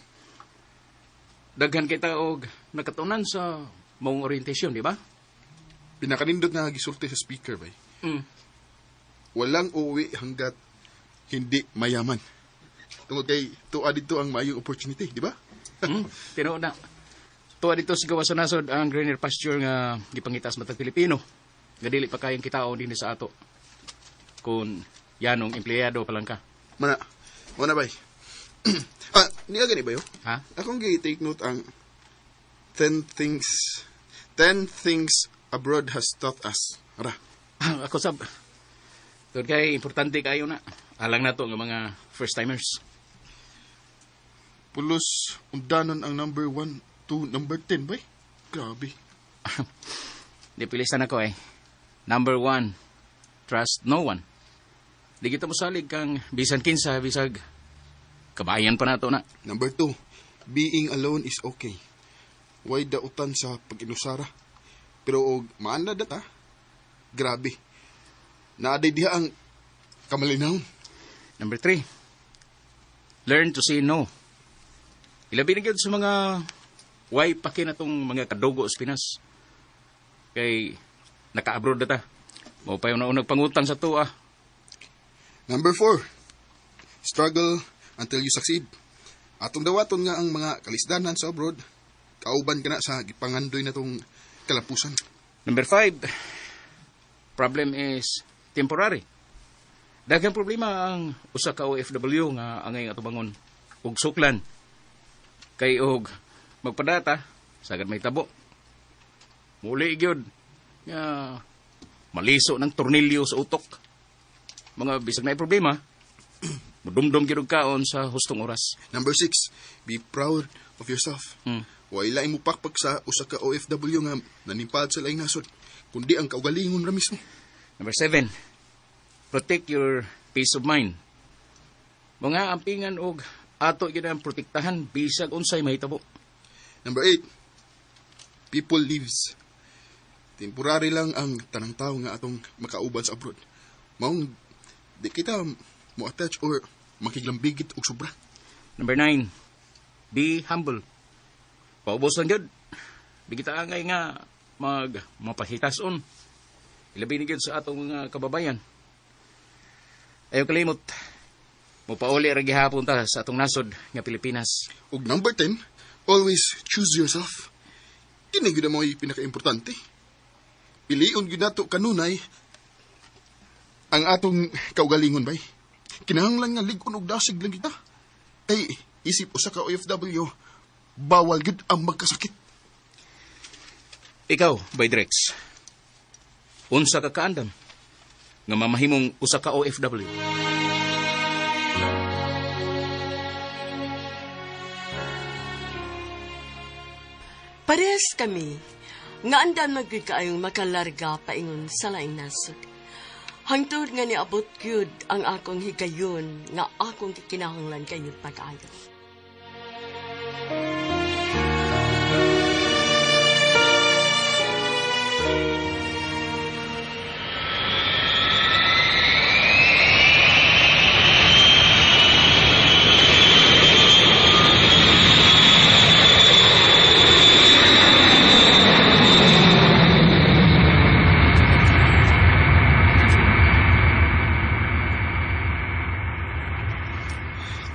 Daghan kay ta og nakatunan sa maong orientation, di ba? Pinakanindot nga gisulti sa speaker, bay. Walang uuwi hanggat hindi mayaman. Tungod kay tuwa dito ang maayong opportunity, di ba? Tinuod na. Tuwa dito sa gawas sa nasod ang greener pasture nga gipangitas matag Pilipino. Nga dili pa kayang kitaon dinhi sa ato. Kung Yanong empleyado pa lang ka. Mana, mana bay. Ah, niya gani ba yo? Ha? Akong gi-take note ang 10 things 10 things abroad has taught us. Ara. Ako sab. Tungod kay importante kayo na. Alang na to nga mga first timers. Pulos undanon ang number 1 to number 10 bay. Grabe. Di pilisan ako eh. Number 1, trust no one. Di kita mosalig kang bisan kinsa bisag kabayan pa nato na. Number 2, being alone is okay. Why dautan sa pag-inusara? Pero og maanda data, grabe. Naaday diha ang kamalinahon. Number 3, learn to say no. Ilabi na gyud sa mga way paki na tong mga kadugo sa Pinas. Kay naka-abroad na ta. Mao pa yung naunag pangutang sa tuwa. Number 4, struggle until you succeed. Atong dawaton nga ang mga kalisdanan sa abroad, kauban ka na sa gipangandoy na tong kalapusan. Number 5, problem is temporary. Daghang problema ang usa ka OFW nga angay atubangon og suklan. Kay og magpadata sagad may tabo. Muli gyud nga maliso ng tornilyo sa utok. Mga bisag na problema, mudumdum gyud og kaon sa hustong oras. Number 6, be proud of yourself. Way laing mupakpak sa usa ka OFW nga nanimpad sa laing nasod, kundi ang kaugalingon ra mismo. Number 7, protect your peace of mind. Mga ampingan og ato gyud ang protektahan bisag unsay mahitabo. Number 8, people lives. Temporary lang ang tanang tao nga atong makauban sa abroad. Maong di kita mo attach or makiglambigit og sobra. Number 9, be humble. Paubos lang gyud. Di kita angay nga mag mapahitason. Ilabi ni gyud sa atong mga kababayan. Ayaw kalimot. Mopauli ra gihapon ta sa atong nasod nga Pilipinas. Ug number 10, always choose yourself. Kini gyud ang mao'y pinakaimportante. Pilion gyud nato kanunay ang atong kaugalingon bay. Kinahanglan nga lig-on og dasig lang kita. Kay isip usa ka OFW, bawal gyud ang magkasakit. Ikaw, Bay Drex. Unsa ka kaandam nga mamahimong usa ka OFW? Parehas kami, nga andan magyud kaayong makalarga paingon sa laing nasod. Hangtod nga niabot gyud ang akong higayon nga akong gikinahanglan kayo pag-ayo.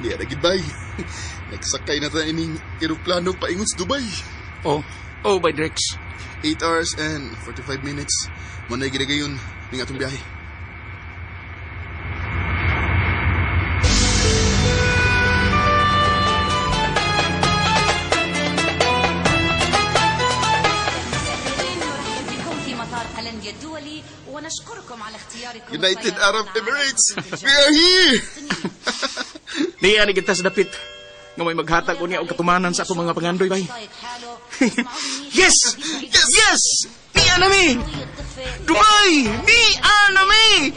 Di ra gid bay. Nagsakay na ta ining eroplano paingon sa Dubai. Oh, oh Bay Drex. 8 hours and 45 minutes. Mo na gidagayon ning atong biyahe. بكم في مطار قلنديا الدولي ونشكركم على اختياركم United Arab Emirates, we are here! Di ani kita sa dapit nga may maghatag unya og katumanan sa akong mga pangandoy bay. Yes! Yes! Yes! Ni anami! Dubai! Ni anami!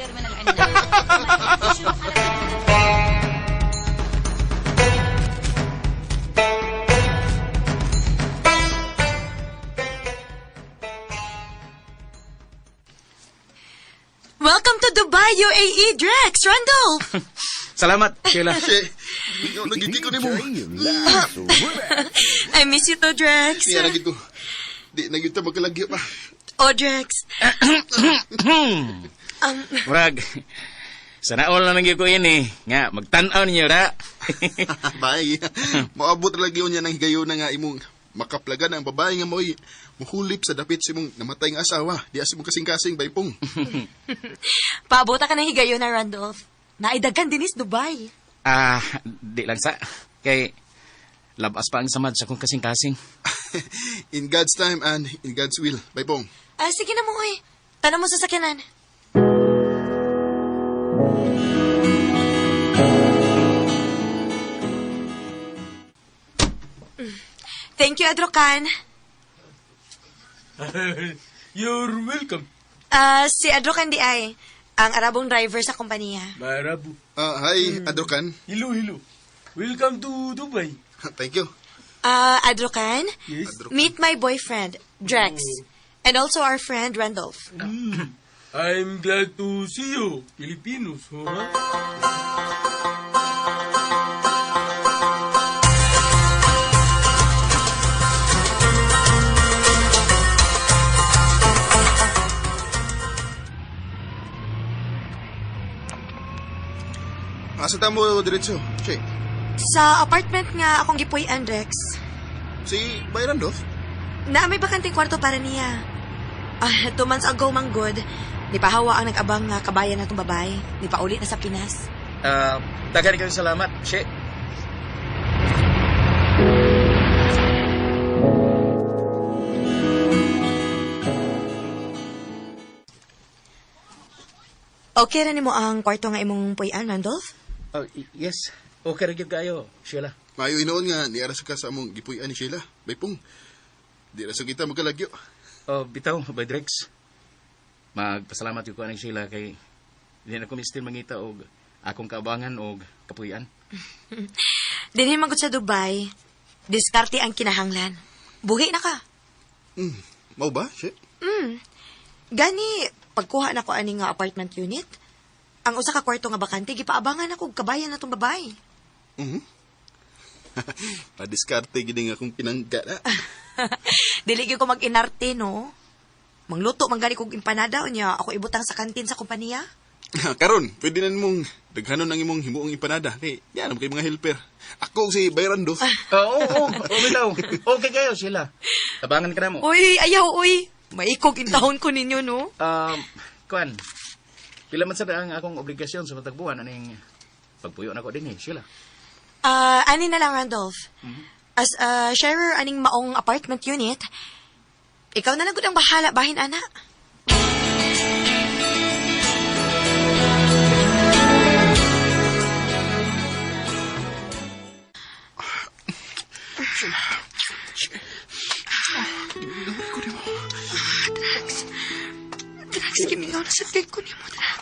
Welcome to Dubai, UAE, Drex, Randolph! Salamat, Sheila. Nagiging ko nimo. I miss you too, Drex. Di ra gid to. Di na gyud ta magkalagyo pa. Oh, Drex. Murag, sana all na lang gyud ko ini. Nga, magtan-aw ninyo ra. Bay. Moabot ra lagi unya ng higayon nga imong makaplagan ang babae nga mo'y muhulip sa dapit sa imong namatay nga asawa. Di sa imong kasing-kasing baypong. Paabota ka ng higayon na, Randolph. Naidagan dinis Dubai. Ah, di lang sa. Kay, labas pa ang samad sa kong kasing-kasing. In God's time and in God's will, Baypong. Ah, sige na mo, oy. Tanong mo sa sakyanan. Thank you, Adrokan. You're welcome. Ah, si Adrokan di ay ang Arabong driver sa kompanya. Marabu. Ah, hi, Adrokan. Hello, hello. Welcome to Dubai. Thank you. Ah, Adrokan? Yes. Meet my boyfriend, Drex. And also our friend, Randolph. I'm glad to see you, Filipinos, huh? Asa ta mo diretso? Che, Sa apartment nga akong gipuy-an, Drex. si Bay Randolph? Na may bakanting kwarto para niya. Ah, 2 months ago, manggod. Di pa hawa ang nag-abang nga kabayan natong babae. Di pa uli na sa Pinas. Ah, daghan kayo salamat, She. Okay ra nimo ang kwarto nga imong puy-an, Randolph? Oh, yes. Okay ra gyud kayo, Sheila. Maayo inoon nga niara sa ka sa among gipuy-an ni Sheila. Baypong. Di ra sa kita magkalagyo. Oh, bitaw, by Drex. Magpasalamat gyud ko aning Sheila kay di na ko mister mangita og akong kaabangan og kapuy-an. Dinhi man gud sa Dubai, diskarte ang kinahanglan. Buhi na ka. Mao ba, She? Gani, pagkuha na ko ani nga apartment unit, ang usa ka kwarto nga bakante gipaabangan ako og kabayan natong babae. Padiskarte gid nga akong pinangga na. Dili gyud ko mag-inarte no. Mangluto man gani kog empanada unya ako ibutang sa kantin sa kompanya. Karon, pwede na nimong daghanon ang imong himuong empanada kay di na kay mga helper. Ako si Bay Randolph. Oo, oo, oo, bitaw. Okay kayo, Sheila. Tabangan ka na mo. Uy, ayaw uy. Maikog intahon ko ninyo no. Kuan. Pila man sad ang akong obligasyon sa matagbuan aning pagpuyo nako dinhi, Sheila. Ah, ani na lang Randolph. As a sharer aning maong apartment unit, ikaw na lang gud ang bahala bahin ana. Drax. Drax, gimingaw na sa kay ko nimo, Drax.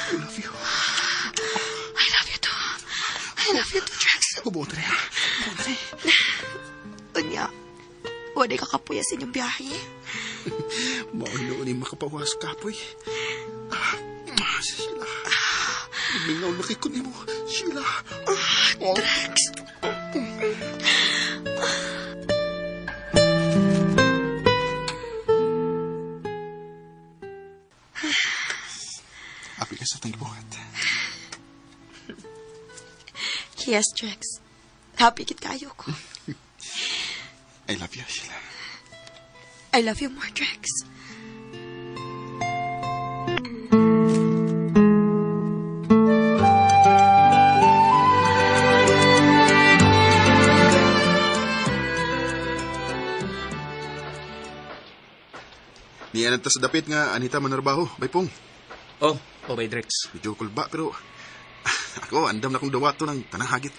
I love you. I love you too. I love you too, Drax. Hubo dre. Hubo dre. Unya, wala ka kapuya sa inyong biyahe. Mao inoon ni makapawas kapoy. Ah, Sheila. Mingaw na kay ko nimo, Sheila. Oh. Drax. Api ka sa atong gibuhat. Yes, Drax. Happy kit kayo ko. I love you, Sheila. I love you more, Drax. Niya na ta sa dapit nga Anita manarbaho, Baypong. Oh, oh, by Drex. Medyo kulba pero ako andam na kong dawato ng tanang hagit.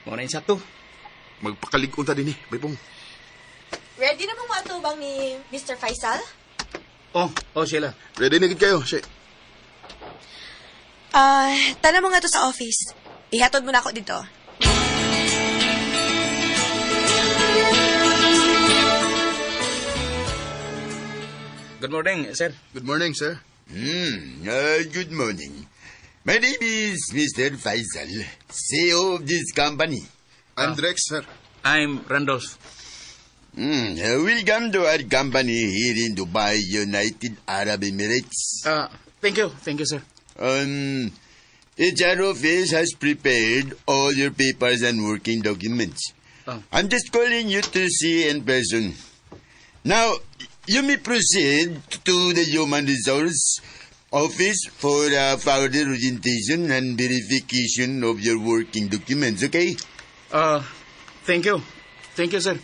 Mao na insakto. Magpakalig-on ta dinhi, Baypong. Ready na mong matubang ni Mr. Faisal? Oh, oh, Sheila. Ready na gid kayo, She. Ah, tana mo nga to sa office. Ihatod mo na ako dito. Good morning, sir. Good morning, sir. Good morning. My name is Mr. Faisal, CEO of this company. I'm Drex, sir. I'm Randolph. Welcome to our company here in Dubai, United Arab Emirates. Thank you. Thank you, sir. HR office has prepared all your papers and working documents. Oh. I'm just calling you to see in person. Now, you may proceed to the human resource office for further orientation and verification of your working documents, okay? Thank you. Thank you, sir.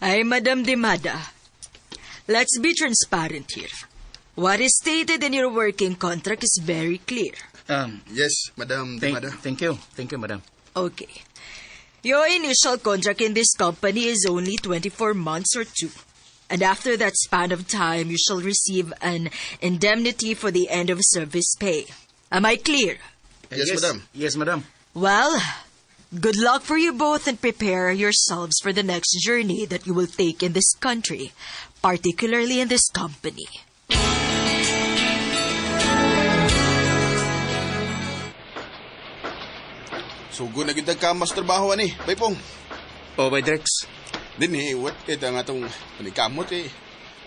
Ay, Madam Dimada, let's be transparent here. What is stated in your working contract is very clear. Yes, Madam Dimada. Thank you. Thank you, Madam. Okay. Your initial contract in this company is only 24 months or two. And after that span of time, you shall receive an indemnity for the end of service pay. Am I clear? Yes, madam. Yes, madam. Well, good luck for you both and prepare yourselves for the next journey that you will take in this country, particularly in this company. Sugo na gyud ka mas trabaho ani, Baypong. Oh, bay Drex. Dinhi, what kita nga tong panikamot eh.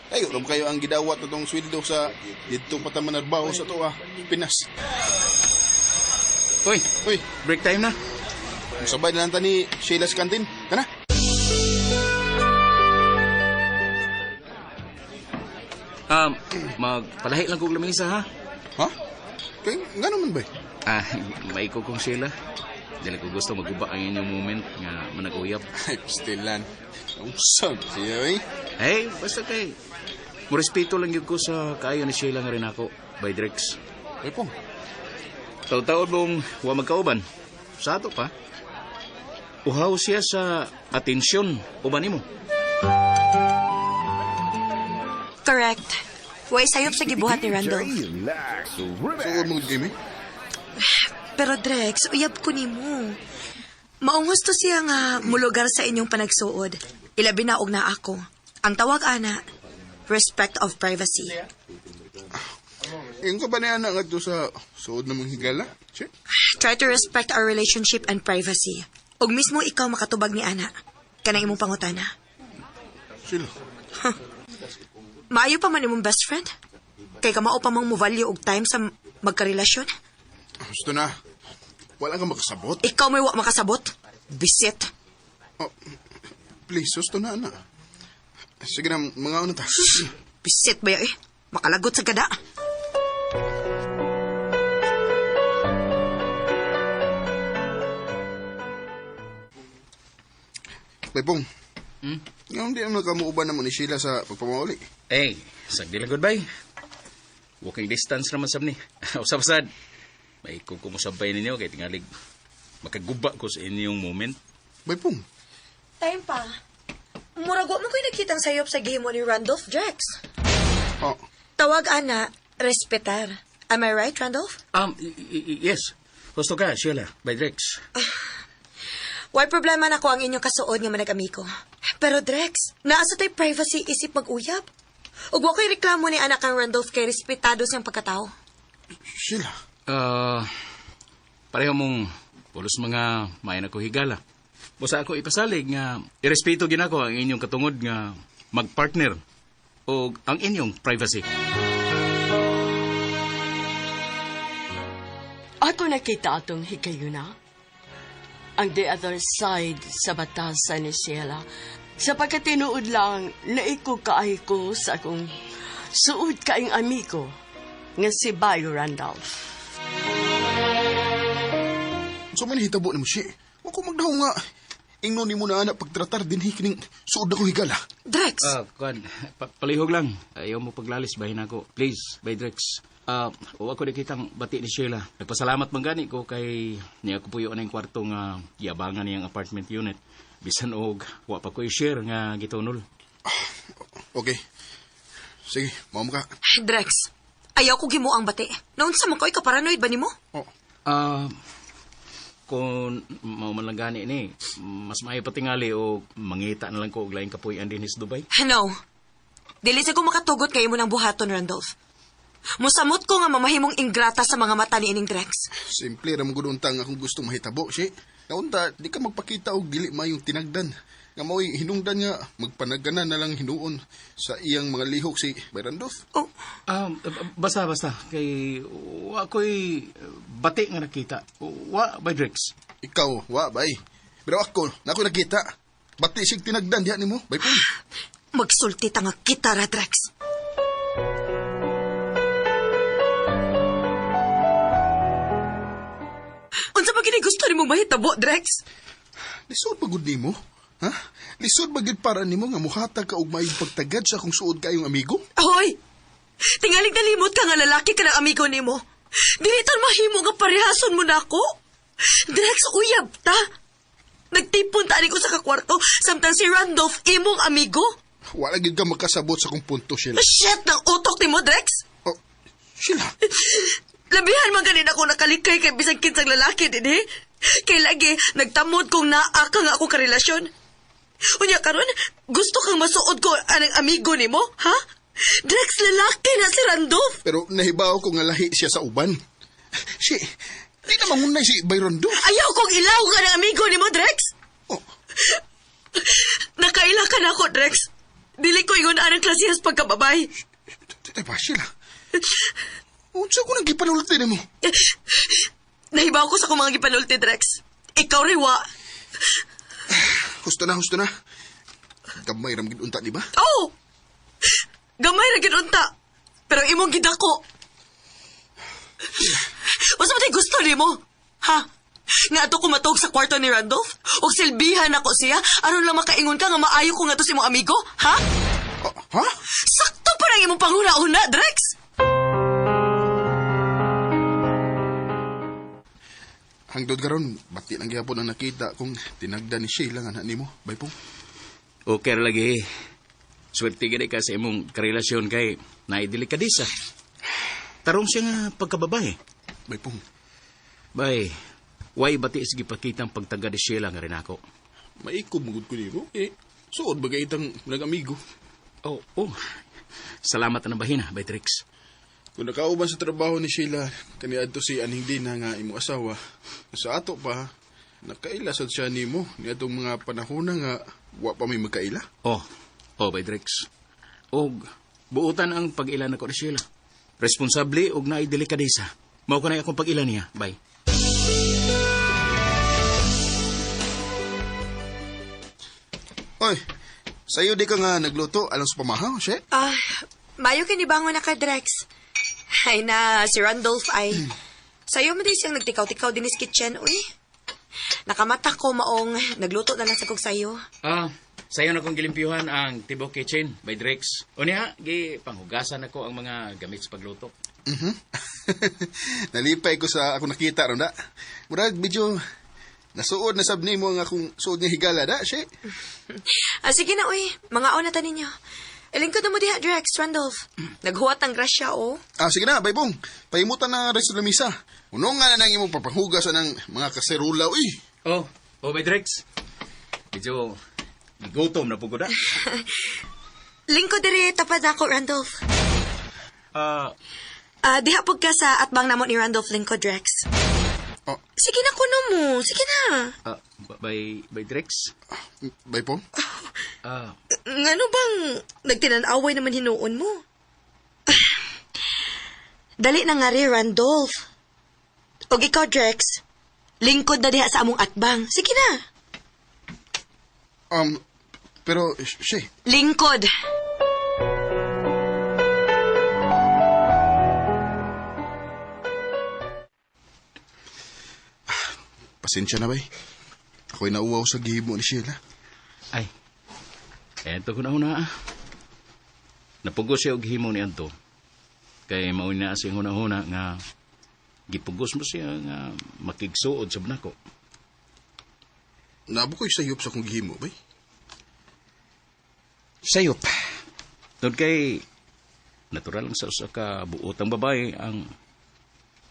Ay, ulam kayo ang gidawat na tong sweldo sa dito pa ta manarbaho sa to ah, Pinas. Uy, uy, break time na. Sabay na lang ta ni Sheila sa kantin. Tara. Magpalahi lang kong lamisa, ha? Ha? Kay, nga naman ba? Ah, may ko kong Sheila. Dili ko gusto maguba ang inyong moment nga manag-uyab. Ay, pastilan. Usab siya, eh. Hey, basta kay Morespeto lang yun ko sa kaayo ni Sheila nga rin ako, by Drex. Ay pong. Taw-taon mong wa magkauban. Sa ato pa. Uhaw siya sa atensyon uban nimo. Correct. Way sayop sa gibuhat ni Randolph. Suod mo game eh. Pero Drex, uyab ko nimo. Maong husto siya nga mulugar sa inyong panagsuod. Ilabi na og na ako. Ang tawag ana, respect of privacy. Yung ka ba na anak nga sa suod na mong higala? Shit. Try to respect our relationship and privacy. Og mismo ikaw makatubag ni ana. Kanang imong pangutana. Sila. Maayo pa man imong best friend. Kay kamao pa mang mo-value og time sa magkarelasyon. Gusto na. Wala kang makasabot. Ikaw may wa makasabot. Bisit. Oh, please, gusto na, anak. Sige na, mga ano ta. Bisit ba ya eh? Makalagot sa gada. Pepong. Ngayon di naman kamuuban naman ni Sheila sa pagpamauli. Hey, sagdi lang goodbye. Walking distance naman sab ni. Usab sad. May kukumusabay ninyo kay tingalig makaguba ko sa inyong moment. Baypong. Time pa. Murag wa man ko'y nakitang sayop sa gihimo ni Randolph Drex. Oh. Tawag ana, respetar. Am I right, Randolph? Yes. Gusto ka, Sheila, by Drex. Why problema na ko ang inyong kasuod nga manag-amiko. Pero Drex, naa sa tay privacy isip mag-uyab. Ug wa ko'y reklamo ni anak kang Randolph kay respetado siyang pagkatao. Sheila. Pareho mong pulos mga may na ko higala. Busa ako ipasalig nga irespeto ginako ang inyong katungod nga magpartner o ang inyong privacy. Ako nakita atong higayuna. Ang the other side sa batasan ni Sheila. Sapagkat tinuod lang, naiko kaay ko sa akong suod kaing amigo nga si Bayo Randolph. So man hitabo ni mo siya. Wa ko magdaho nga. Ingnon ni mo na anak pagtratar din kining suod ako higala. Drex. Kuan, palihog lang. Ayaw mo paglalis bahin ako. Please, by Drex. Wa ko kitang bati ni Sheila. Nagpasalamat man gani ko kay niya ko puyo ang kwarto nga giabangan niyang apartment unit. Bisan og wa pa ko i-share nga gitunol. Okay. Sige, mao ka. Drex, ayaw ko gimo ang bati. Naunsa man ko ikaparanoid ba nimo? Oh. Kung mao man lang gani ni, mas maayo patingali o mangita na lang ko og laing kapuy-an dinhi sa Dubai. No. Dili sa ko makatugot kay imo ng buhaton, Randolph. Musamot ko nga mamahimong ingrata sa mga mata ni ining Drex. Simple ra mo gud unta nga akong gustong mahitabo, si. Kaunta, di ka magpakita og dili mayong tinagdan. Nga mao'y hinungdan nga magpanagana na lang hinuon sa iyang mga lihok si Randolph. Oh. Basta kay wa ko'y bati nga nakita. Wa by Drex. Ikaw, wa bay. Pero ako, na ako nakita. Bati sig tinagdan diha nimo, baypong. Magsulti ta nga kita ra, Drex. Unsa ba gini gusto nimo mahitabo, Drex? Lisod ba gud nimo? Ha? Lisod ba gud para nimo nga muhatag ka og maayong pagtagad sa akong suod kayong amigo? Ahoy! Tingaling nalimot ka nga lalaki ka ng amigo nimo. Dili tan mahimo nga parehason mo na ako. Drex, uyab ta. Nagtipon ta ani ko sa kakwarto samtang si Randolph imong amigo. Wala gid ka makasabot sa akong punto, Sheila. Shit ng utok nimo, Drex. Oh, Sheila. Labihan man ganin ako nakalikay kay bisan kinsang lalaki dinhi. Kay lagi nagtamod kong naa ka nga ako karelasyon. Unya karon, gusto kang masuod ko anang amigo nimo, ha? Drex, lalaki na si Randolph. Pero nahibaw ko nga lahi siya sa uban. Si, di na mangunay si Byron do. Ayaw kong ilaw ka ng amigo nimo, Drex. Oh. Nakaila ka na ako, Drex. Dili ko ingon anang klasihas pagkababay. Teka pa, Sheila. Unsa ko nang gipanulti nimo? Nahibaw ko sa akong mga gipanulti, Drex. Ikaw riwa. Husto na, husto na. Gamay ram gid unta, di ba? Oh! Gamay ra gid unta. Pero imong gidako. Unsa man tay gusto nimo? Ha? Nga ato ko matuog sa kwarto ni Randolph? Og silbihan ako siya aron lang makaingon ka nga maayo ko nga to sa imong amigo, ha? Ha? Sakto pa nang imong panghuna-una, Drex. Hangtod karon, bati lang gihapon ang nakita kung tinagda ni Sheila nga anak nimo, baypong. Okay ra lagi. Swerte gid ka sa imong karelasyon kay naidelikadesa. Tarong siya nga pagkababae. Baypong. Bay, way bati sige pakitang pagtaga ni Sheila nga rin ako. Maikob magud ko nimo. Eh, suod ba kay itang nag-amigo? Oh, oh. Salamat na bahina, Bay Trix. Kung nakauban sa trabaho ni Sheila, kaniadto si Aning Dina nga imo asawa. Sa ato pa, nakaila sad siya nimo niadtong mga panahon nga wa pa may magkaila. Oh, oh, Bay Trix. Og buutan ang pag-ila nako ni Sheila. Responsable og naay delikadesa. Mao ko na akong pag-ila niya, bay. Oy, sayo di ka nga nagluto alang sa pamahaw, she? Ah, mayo kinibangon na ka, Drex. Ay na, si Randolph ay. Sayo mo din siyang nagtikaw-tikaw din is kitchen, uy. Nakamata ko maong nagluto na lang sa kog sayo. Ah, sayo na kong gilimpyuhan ang Tibok Kitchen by Drex. O niya, gi panghugasan nako ang mga gamit sa pagluto. Mhm. Nalipay ko sa ako nakita ron da. Murag medyo nasuod na sab nimo ang akong suod nga higala da, she. Ah, sige na, uy. Mga na ta ninyo. Ilingkod na mo diha, Drex, Randolph. Naghuwat ang grasya, oh. Ah, sige na, baybong. Pahimutan na resto ng misa. Uno nga na nang imong papanghugas ng mga kaserula, uy. Oh, oh, by Drex. Medyo gutom na po ko da. Lingkod diri tapad ako, Randolph. Ah, Diha pud ka sa atbang namo ni Randolph lingkod, Drex. Oh. Sige na kuno mo. Sige na. By Drex? Bay po? Ah, Ngano bang nagtinanaway naman hinuon mo? Dali na nga ri, Randolph. Og ikaw, Drex, lingkod na diha sa among atbang. Sige na. Pero, she, Lingkod. Pasensya na, bay. Ako'y nauwaw sa gihimo ni Sheila. Ay, eto ko na una. Napugos siya og himo ni Anto. Kay mauna na siyang huna-huna nga gipugos mo siya nga makigsuod sa nako. Nabo ko'y sayop sa akong gihimo, bay. Sayop. Doon kay natural lang sa usa ka buotang babae ang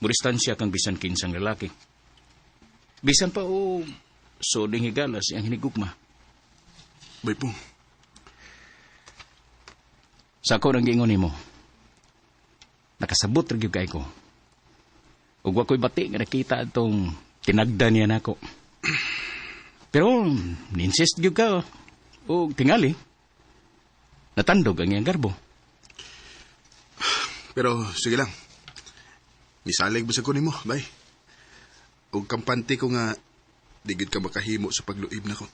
muristansya kang bisan kinsang lalaki. Bisan pa o soding higala siyang hinigugma. Bay po. Sa ako nang giingon nimo. Nakasabot ra gyud kay ko. Ug wa ko'y bati nga nakita atong tinagda niya nako. Pero ninsist gyud ka og tingali. Natandog ang iyang garbo. Pero sige lang. Misalig ba sa ko nimo, bay? Og kampante ko nga di gyud ka makahimo sa pagluib nako.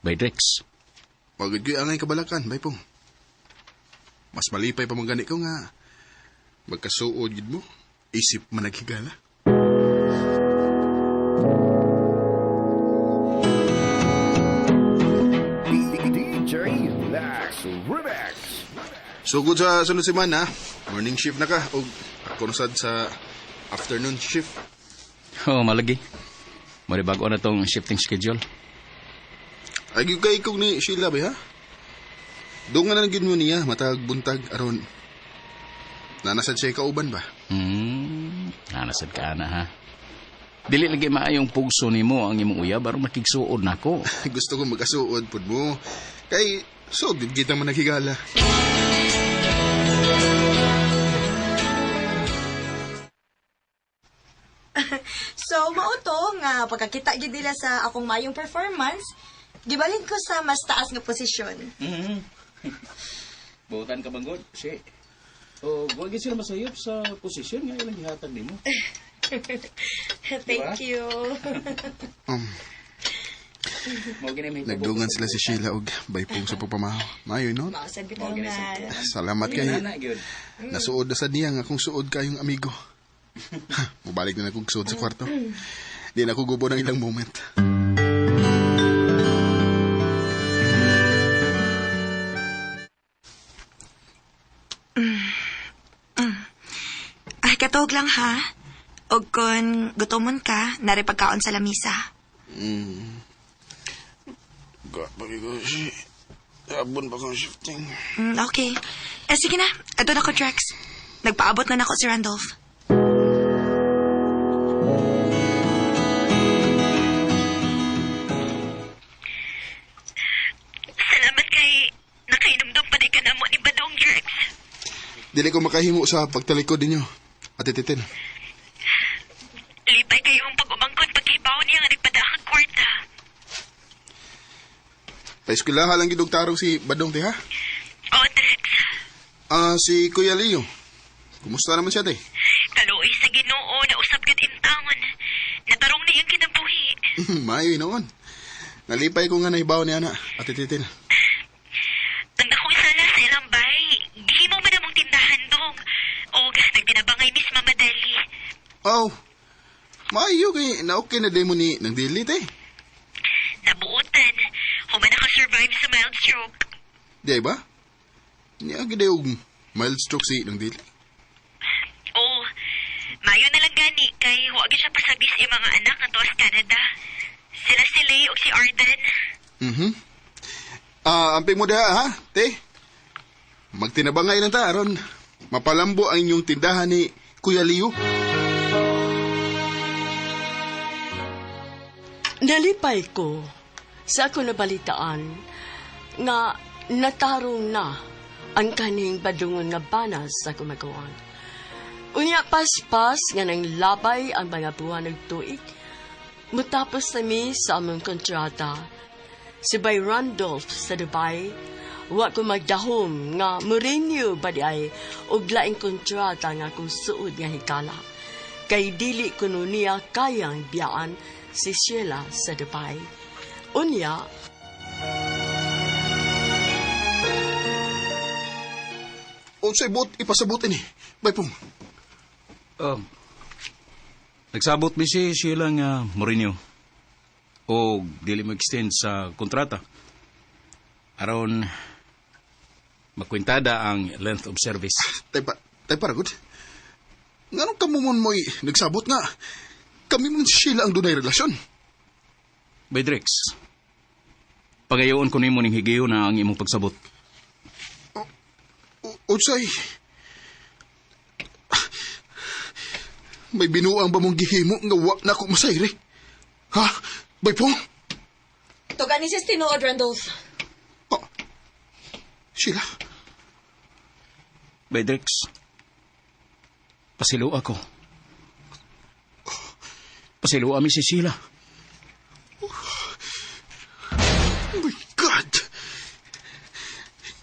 Bay Drex. Wagid ko'y angay kabalakan, bay pong. Mas malipay pa man gani ko nga magkasuod gid mo, isip managhigala. DJ Lex Remix. Sugod sa sunod semana, morning shift na ka og ako na sad sa afternoon shift. Oh, malagi. Mari bago na tong shifting schedule. Ay gyud kay kog ni Sheila bay ha. Dungan na gyud mo niya matag buntag aron nanasad siya kauban ba? Nanasad ka na ha. Dili lagi maayong pugso nimo ang imong uyab aron makigsuod nako. Gusto ko magkasuod pud mo. Kay suod gid kita man naghigala. So, mao to nga pagkakita gid nila sa akong mayong performance, gibalin ko sa mas taas nga posisyon. Butan ka bang god? Si. O, wag gid sila masayop sa posisyon nga ilang gihatag nimo. Thank you. Nagdungan sila si Sheila og baypong sa pagpamahaw. Maayo no? Mausad bitaw nga. Salamat kay nasuod na sad niya nga akong suod kayong amigo. Ha, mubalik na akong suod sa kwarto. Di na ako gubo ng ilang moment. Ay, katog lang ha. Og kung gutomon ka, nari pagkaon sa lamisa. Gapag ko si... Abon pa kong shifting. Okay. Eh, sige na. Ito na ko, Drex. Nagpaabot na nako si Randolph. Salamat kay nakainumdum pa di ka namo ni Badong, Drex. Dili ko makahimo sa pagtalikod ninyo. Ate Titin. Lipay kayo ang pag-umangkon pagkibaw niya nga nagpadahang kwarta. Paeskwelaha lang gid og tarong si Badong te ha. Oo, Drex. Ah, si Kuya Leo. Kumusta naman siya te? Kaluoy sa Ginoo na usab gid intangon. Natarong niyang kinabuhi. Maayo noon. Nalipay ko nga nahibaw ni ana, Ate Titin. Ang dakong sala sa ilang bay, gihimo man among tindahan dong. Og nagtinabangay Miss Mama Deli. Oh. Maayo kay na okay na demo ni nang dili te. Nabuotan, human naka-survive sa mild stroke. Di ba? Niya gid og mild stroke si nang dili. Oh, mayo na lang gani kay wa gyud siya pasabis sa mga anak nga tuwas Canada. Sila si Lay ug si Arden. Ah, amping mo diha ha, te. Magtinabangay lang ta aron mapalambo ang inyong tindahan ni Kuya Leo. Nalipay ko sa ako nabalitaan nga natarong na ang kaning badungon nga banas sa kumagawan. Unya paspas nga nang labay ang mga buwan ng tuig. Mutapos nami sa among kontrata. Si Bay Randolph sa Dubai, wa ko magdahom nga mo-renew ba di ay og laing kontrata nga akong suod nga higala. Kay dili kuno niya kayang biyaan si Sheila sa Dubai. Unya, Unsay buot ipasabot ini? Baypong. Nagsabot mi si Sheila nga mo-renew. O dili mo extend sa kontrata. Aron makwintada ang length of service. Tay pa, tay para good. Nganong kamo mon mo'y nagsabot nga? Kami mon si Sheila ang dunay relasyon. Bedrix, pagayoon ko nimo ning higayon na ang imong pagsabot. Unsay? May binuang ba mong gihimo nga wa na ako masayri? Ha? Baypong? Tuga ni sis tinuod, Randolph. Oh. Sheila? Bedrix, pasilo ako. Pasilo ami si Sheila. Oh my God!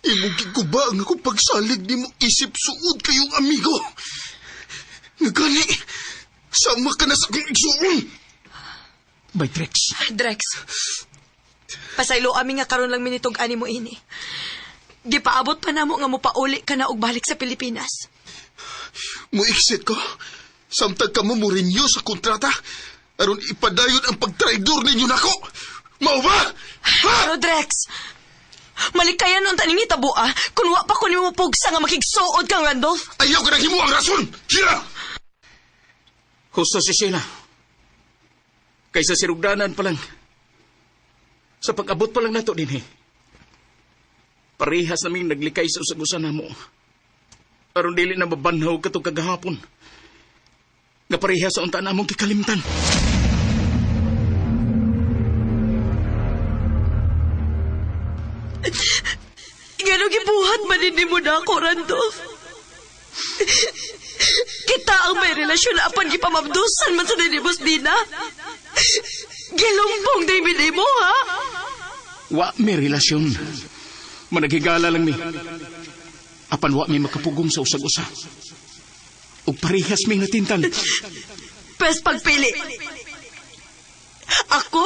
Imong giguba ang akong pagsalig ni mo isip suod kayong amigo. Nagani, sama ka na sa akong igsuon. Bay, Drex. Drex. Pasaylo ami nga karon lang minitog ani mo ini. Gipaabot pa namo nga mopauli ka na og balik sa Pilipinas. Mo-exit ko. Samtang ka mo mo-renew sa kontrata. Aron ipadayon ang pagtraidor ninyo nako. Mao ba? Pero Drex, malikayan unta ning hitabo ah, kun wa pa ko nimo pugsa nga makigsuod kang Randolph. Ayaw ka nang himo ang rason. Kira! Husto si Sheila. Kaysa sirugdanan pa lang. Sa pag-abot pa lang nato din eh. Parehas naming naglikay sa usag-usa namo. Aron dili na mabanhaw katong kagahapon. Nga parehas sa unta namong kikalimtan. Ngano gibuhat man nimo na ako, Randolph? Kita ang may relasyon apan gipamabdusan man sa dinibos Dina. Gilumpong day mo, ha? Wa mi relasyon. Managhigala lang mi. Apan wa mi makapugong sa usag-usa. Ug parehas mi natintal. Pwes pagpili. Ako?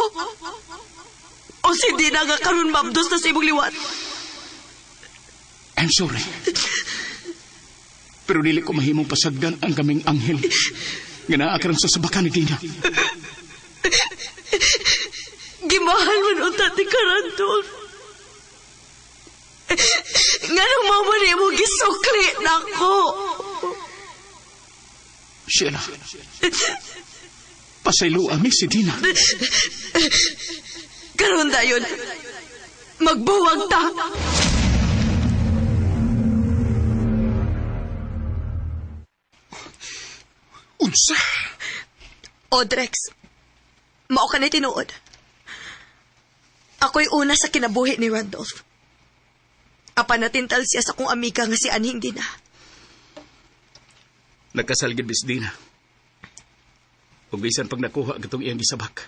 O si Dina nga karon mabdos na sa imong liwat? I'm sorry. Pero dili ko mahimong pasagdan ang kaming anghel. Nga naa karon sa sabakan ni Dina. Gimahal man unta ni ka, Randolph. Nganong mao man nimo gisukli nako? Sheila. Pasaylo ami si Dina. Karon dayon, magbuwag ta. Unsa? O, Drex, mao ka na tinuod. Ako'y una sa kinabuhi ni Randolph. Apan natintal siya sa kong amiga nga si Anhing Dina. Nagkasal gid bis Dina. Ug bisan pag nakuha gatong iyang gisabak.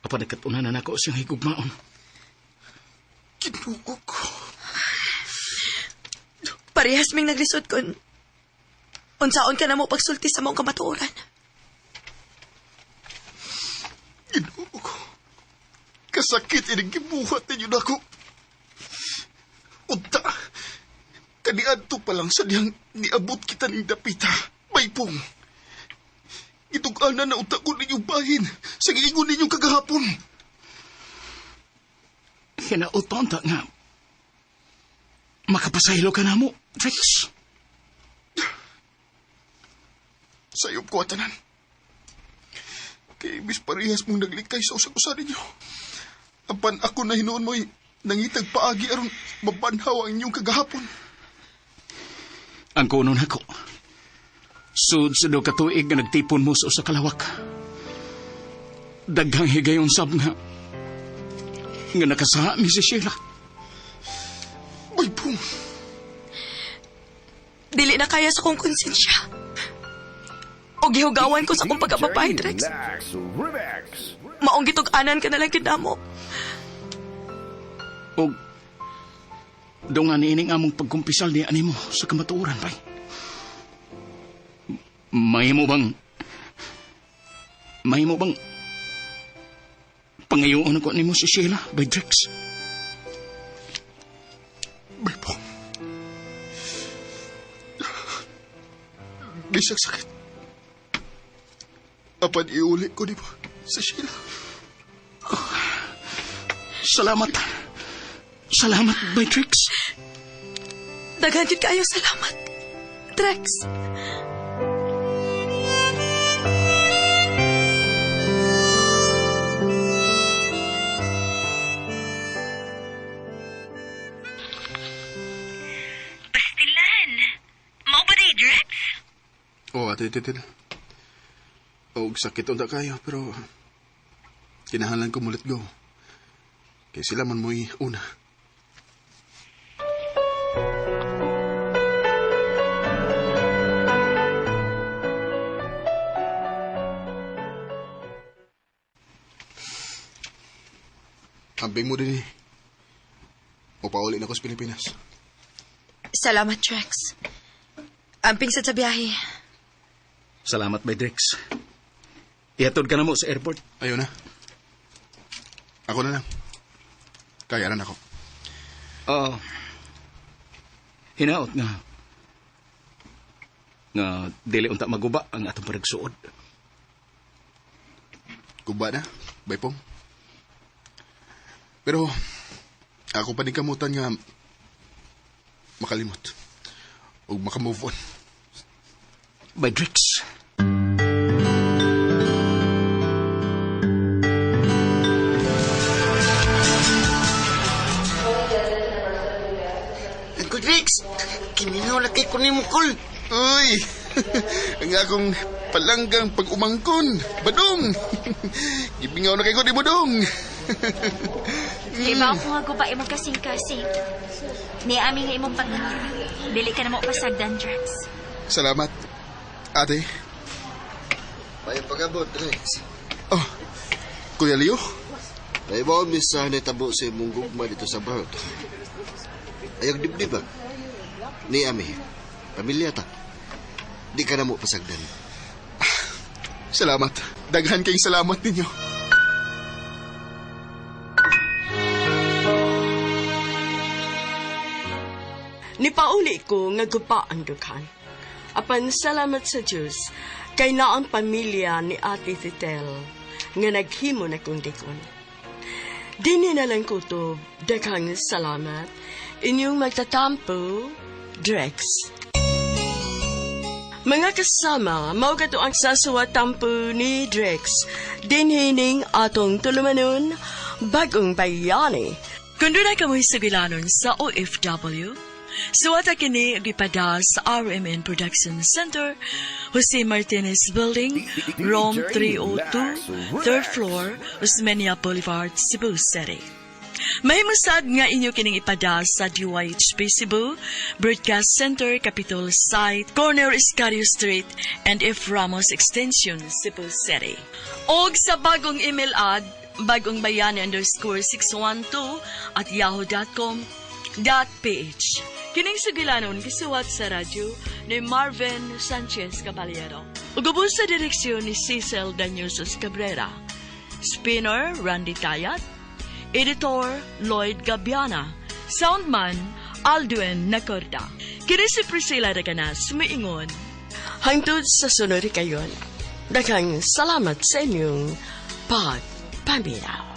Apan nagkatunan na nako siyang higugmaon. Ginoo ko. Parehas ming naglisod kun unsaon ka na mo pagsulti sa maong kamatuoran. Ginoo ko. Kasakit ining gibuhat ninyo nako. Unta, kaniadto pa lang sa dihang niabot kita ning dapita. Maypong. Gitug-anan na unta ko ninyong bahin sa giingon ninyong kagahapon. Hinaot pa unta nga. Makapasaylo ka na mo, Drex. Sayop ko atanan. Kay imbis parehas mong naglikay sa usag-usa ninyo. Apan ako na hinuon mo'y nangitag paagi aron mabanhaw ang inyong kagahapon. Ang kuno nako. Sud sa do katuig nga nagtipon mo sa usa ka lawak. Daghang higayon sab nga nga nakasaha mi si Sheila. Maypong. Dili na kaya sa kong konsensya. O gihugawan ko sa akong pagkababay, Drex. Lex Remix. Maong gitug-anan ka na lang kinamo. Og dungan niining among pagkumpisal ni animo sa kamatuoran, bay. Mahimo bang pangayoon ako nimo si Sheila by Drex? Maypong. Bisag sakit. Apan iuli ko nimo si Sheila. Salamat. Salamat, by Drex. Daghan jud kaayo salamat, Drex. Pastilan. Mao ba day, Drex? Oo, ate Titil. Og sakit unta kayo, pero kinahanglan ko mulit go. Kay sila man mo'y una. Ambing mo din eh. Upauli na ko sa Pilipinas. Salamat, Drex. Amping sad sa biyahe. Salamat, by Drex. Ihatod ka na mo sa airport. Ayaw na. Ako na lang. Kaya na ako. Oo. Hinaot nga. Nga dili unta maguba ang atong panagsuod. Guba na, baypong. Pero, ako pa din kamutan nga makalimot o makamove on. By Drix. Uncle Drix, kiminaw na kay kunin mo, Kol. Uy! Ang akong palanggang pag-umangkon. Badong! Gibingaw na kay ko ni Budong. Kay ba ako nga guba imong kasing-kasing. Ni ami nga imong pagka. Dili ka na mo pasagdan, Drax. Salamat, ate. Payo pag-abot, Rex. Oh, Kuya Leo? Naibaw misa natabo sa imong gugma dito sa Barot. Ayag dibdib ba? Ni ami, pamilya ta. Di ka na mo pasagdan. Salamat. Daghan kayong salamat ninyo. Nipauli ko nga gupa ang dughan. Apan salamat sa Diyos kay na ang pamilya ni Ate Titel nga naghimo na kong dikon. Dini na lang ko to, daghang salamat. Inyong magtatampo, Drex. Mga kasama, mao kato ang sasuwa tampo ni Drex. Dinhining atong tulumanon, bagong bayani. Kung doon ay kamoy sugilanon sa OFW, suwata kini og ipada sa RMN Production Center, Jose Martinez Building, Room 302, third floor, Osmeña Boulevard, Cebu City. Mahimusad nga inyo kining ipada sa DYHP Cebu, Broadcast Center, Capitol Site, Corner Escario Street, and F. Ramos Extension, Cebu City. Og sa bagong email ad, bagongbayani_612@yahoo.com.ph. Kining sugilanon gisuwat sa radyo ni Marvin Sanchez Caballero. Ug ubos sa direksyon ni Cecil Daniusos Cabrera. Spinner Randy Tayat. Editor Lloyd Gabiana. Soundman Aldwin Nacorda. Kini si Priscilla Reganas, miingon. Hangtod sa sunod kayon. Daghang salamat sa inyong pagpaminaw.